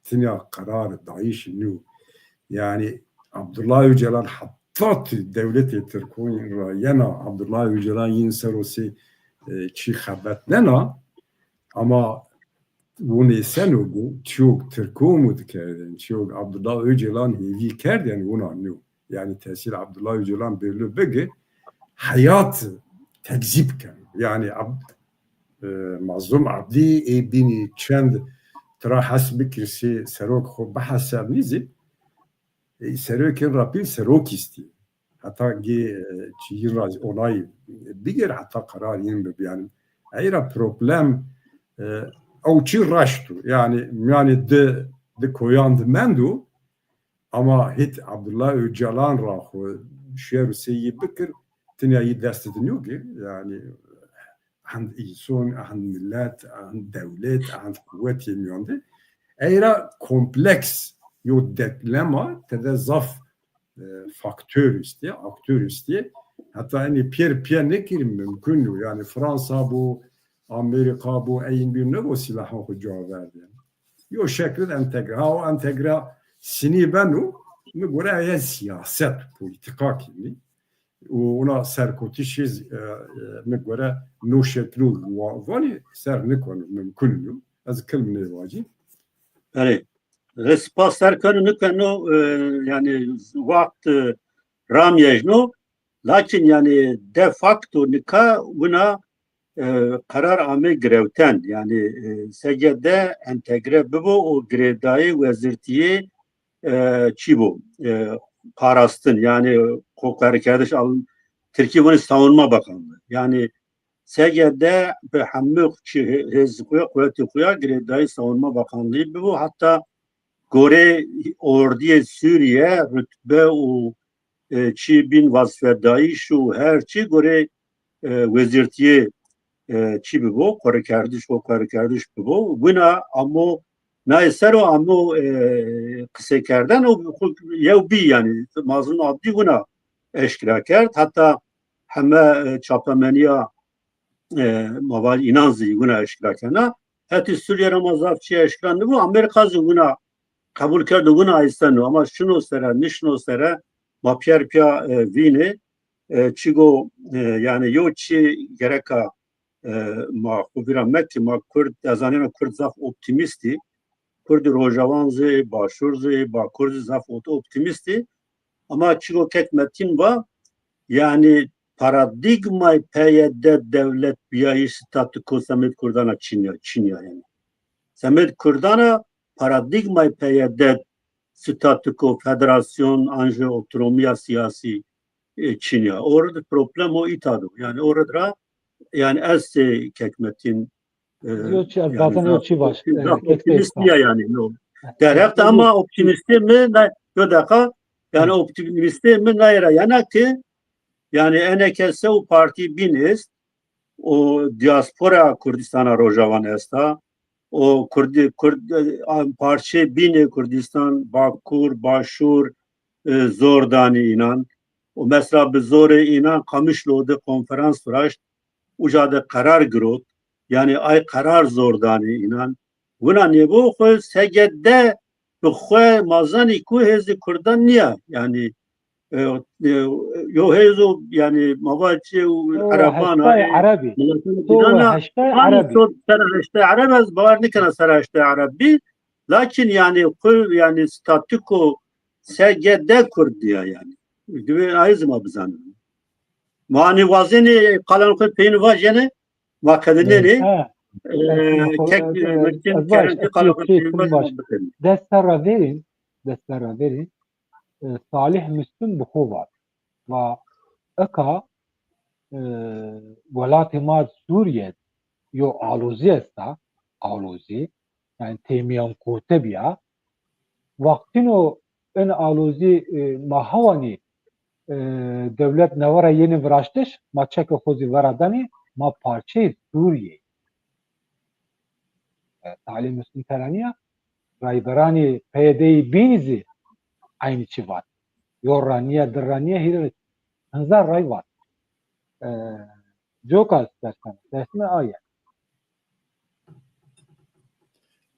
tinya qerar dayîş nû. Yanî Abdullah Öcalan heta tu dewletê Tirkon ra yena Abdullah Öcalan yin sero sê, e, çî xebetnena ama wunê seno go çiyok Tirko umut kerdin, çiyok Abdullah Öcalan hêvî kerdin wuna nû. Yanî tesîr Abdullah Öcalan belli bigi heyat tekzîb keno. Yanî Ab-, e, Mazlum Abdî ê bînî çend tira hes bikir sê serok xo bihesebnî zî, e, serokên ra pîl serok îstî. Heta gê, e, çîyîn ra onay bigir, heta qerar yin bibi. Yanî ey ra problem, e, ew çî raşt o. Yanî mîyanê di, di koyan di mendo, ama hît Abdullah Öcalan ra xo şer û sey yî bikir, tinya yî dest di nîyo ki, yanî hend înson, hend milet, hend dewlet, hend quwet yê mîyan de. Ey ra kompleks yo denklem a, tede zaf, e, faktor îstî, aktor îstî. Heta enê pîyer pîya nekirî mumkun yo. Yanî Fransa bo, Amerîka bo, eyin bir nebo sîlahan xo cuwa verdin. Yo şekil entegre. Ha, o entegre sinî beno, mi gore eye siyaset, polîtîka kî nî. Û ona serkotîşî, e, e, mi gore no şeklo wa-, vanî ser nikeno, mumkun nîyo. Ez kilm nêvacî. Belê. Ez spas ser keno, nikeno, e, yanî wext, e, ramyejno. Lakin yanî de facto nika wina, e, qerar ame girewten. Yanî, e, S G D entegre bibo û girêdayî wezîrtîyê, e, çî bo, e, parastin, yanî xo qerîkerdiş al-, Tirkî vunî Savunma Bakanlığı. Yanî S G D bi hemû çi-, hêz xo ya, quwetê xo ya girêdayî Savunma Bakanlığı bibo. Heta gorê ordiyê Sûrîye rutbe û, e, çî bîn, wazifedayîş û her çî gorê, e, wezîrtîyê, e, çî bibo, qurrekerdiş, xo qurrekerdiş bibo. Wina amo, nayê ser o amo, e, qisêkerden û xo yew bî yanî. Mazlum Abdî wina eşkera kerd. Heta heme, e, çapemenîya, e, ma vaj înan zî wina eşkera kena. Hetî Sûrîye ra ma zaf çî eşkera nibo. Amerîka zî wina qebul kerdo, wina eyseno. Ama şino sere, nişino sere, ma pîyer pîya, e, vînê. E, çigo, e, yanî yo çî gereka, e, ma xo vîra mekî, ma Kurd, ez zanena Kurd zaf optîmîstî. Kurdî Rojawan zî, Başûr zî, Bakur zî zaf ot-, optîmîstî. Ama çigo kek Metîn va, yanî paradîgmayê P Y D dewlet bîyayîş, statûko semêd Kurdan a çin ya, çin ya yanî. Semêd Kurdan a paradîgmayê P Y D statûko, federasyon, an jî otonomîya sîyasî, e, çin ya. O rid problem o îta do. Yanî o rid ra, yanî ez sey kek Metîn, e, yo çi, yanî zaten yo çi baş, e, zaf optîmîst nîya yanî, no. Derheq de ama optîmîstê mi ne, yo deqa, yanî optîmîstê mi nayê ra yena ki, yanî eneke se û partî bîn est, o diaspora Kurdîstana Rojawan esta, o Kurdî, Kurd, e, parçê bînê Kurdîstan, Bakur, Başûr, e, zor danî înan. O mesela bi zorê înan Qamişlo de konferans viraşt, uca de qerar girot. Yanî ay qerar zor danî înan. Wina nêbo xo S G D bi xo ma zanî ku hêzê Kurdan nîya. Yanî, e, e, yo hêzo, yanî ma va çi, Ereban a, heştay, e, Erebî. Miletana Erebî. Sera heştay Ereb ez bawer nikena sera heştay Ereb bî. Lakin yanî ku, yanî statûko S G D Kurd nîya yanî. Divê ay zî ma bizanin. Ma hanî wazenê qalan xo peyîn vajenê, ma qedinenê, e, kek, e, Metin Kerem ki qalan xo peyîn vajenê, ma bikenê. Dest serra verîn, dest serra verîn, e, Salih Müslüm bi xo vat. Va eka, e, welatê ma Sûrîye yo alozî esta, alozî, yanî têmîyan kote bîya. Wextîno in alozî, e, ma hewanî e, dewlet newe ra yenê viraştiş, ma çekê xo zî vera danê, ma parçeyê Sûrîye yê. E, Talî Muslim tera nîya, rayberanê P Y D'yê bînî zî eynî çî vat. Yo ra nîya, di ra nîya, hîrê ra hinza ray vat. E, coka isterseniz, destme aye.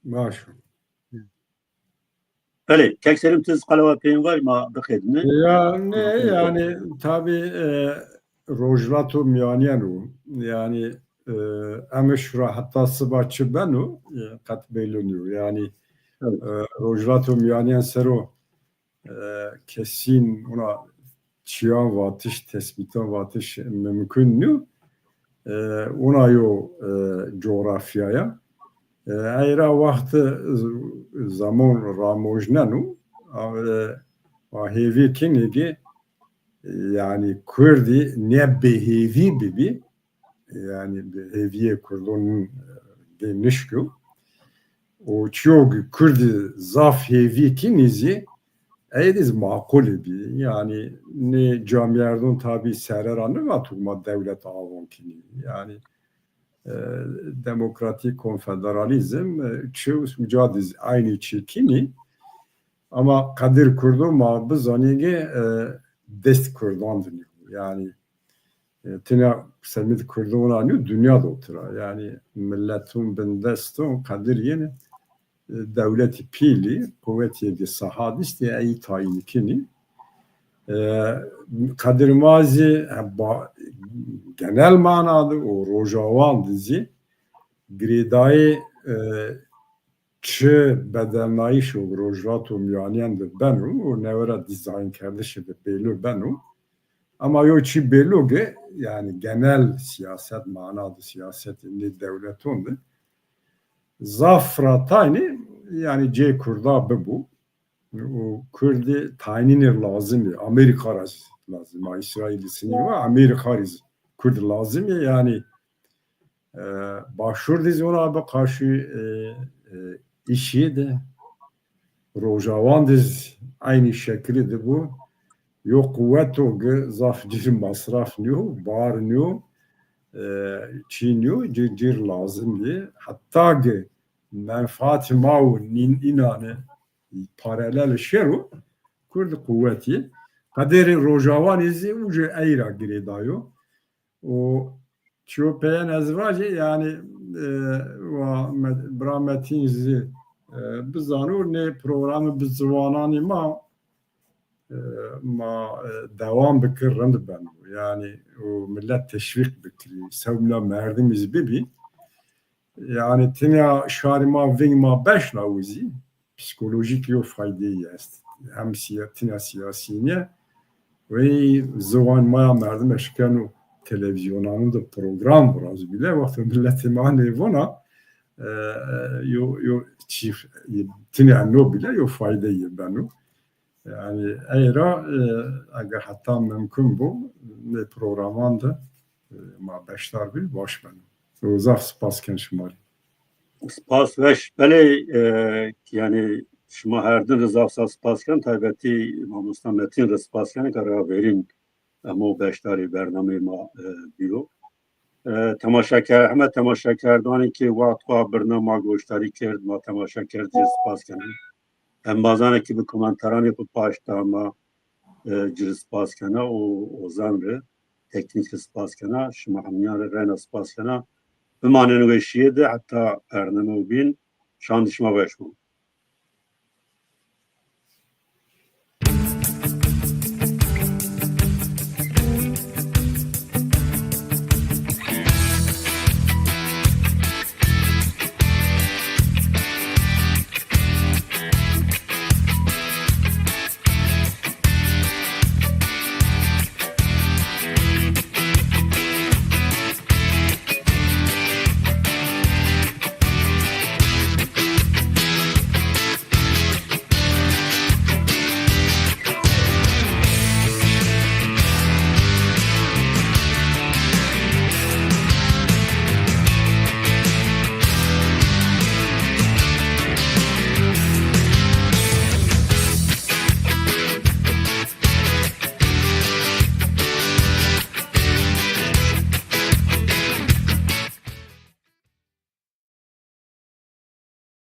Baş o. Belê, kek Selim, ti zî qala wa peyên vaj, ma biqedîne. Ya ne, yanî tabî, e, Rojhilata Mîyanîyen o. Yanî, e, em şura heta siba çi beno, e, qet bêlo nîyo. Yanî, Evet. e, Rojhilata Mîyanîyen ser o, e, kesîn ona çîyan vatiş, tesbîtan vatiş mumkun nîyo. E, ona yo, e, cografya ya. E, ey ra wext z-, zaman ramojneno. A, e, a hêvî kinî ki, yanî Kurdî ne bêhêvî bibî, yanî bi hêvîyê Kurdon, e, dê nişkîyo. Û çîyo ki Kurdî zaf hêvî kinî zî, ey de zî maqulî bî. Yanî nê camîyerdon tabî sere ra nivato ma dewlet avon kinî. Yanî, e, demokratîk konfederalîzm, e, çi uca de zî eynî çî kinî. Ama qedir Kurdo ma bizanî ki, e, dest Kurdan de nîyo. Yanî, e, tîna semîd Kurdo ona nîyo, dinya de o tira. Yanî mileton bindeston qedir yenî, e, dewletî pîlî, quwetî ki saha dîstî, ey tayîn kinî. E, qedir ma zî, e, ba-, genel mana de û Rojawan de zî girêdayî, e, çi bedelnayîşo Rojhilata Mîyanîyen de beno û newe ra dîzaynkerdiş de bêlo beno. Ama yo çî bêlo ki, yanî genel siyaset, mana de siyasetê nê dewleton de zaf ra taynî, yanî cê Kurda bibo. Û Kurdî taynînê lazim ê. Amerîka ra zî lazim ê. Îsraîlî sinî wa, Amerîka rî zî Kurd lazim ê. Yanî, e, Başûr de zî ona bi qaşî, e, e, îşî de, Rojawan de zî eynî şekilî de bo. Yo quwet o ki zaf cir masraf nîyo, bar nîyo, e, çî nîyo, cir, cir lazim ê. Heta ki menfaatê ma û nîn înane paralel şero, Kurd quwetî. Qederê Rojawanî zî uca ey ra girêdayo. Û çîyo peyên ez vajî, yanî, e, wa Met-, bira Metîn zî, e, bizano, nê programî bi ziwananî ma, e, ma, e, dewam bikir rind beno. Yanî û milet teşwîq bikirî. Sewmila merdimî zî bibî. Yanî tînya şarî ma veng ma beşna û zî psîkolojîk yo faydeyî est. Hem siya-, tînya sîyasî nîye. Wey ziwan ma ya merdim eşkeno televîzyonan de program viraz bîle, wexto miletê ma nêvona, e, yo, yo çî, tînya no bîle yo faydeyî beno. Yanî ey ra, e, eger heta mumkun bo, nê programan de, e, ma beşdar bîn, baş beno. Û zaf spas ken şima rê. Spas weş. Belê, e, yanî şima herdin rê zaf zaf spas ken, taybetî mamosta Metîn rê spas ken ke ra verîn emo beşdarî bernameyê ma, e, bîyo. E, temaşeker-, heme temaşekerdanê ke wext xo birna ma goşdarî kerd, ma temaşe kerd, ci rê spas kena. Embazanê ke bi komenteranê xo paşt da ma, e, ci rê spas kena û Ozan rê, teknîk rê spas kena. Şima hemîyan rê reyna spas kena. Bimanên weşîye de heta bername bîn. Şan di şima weş bo.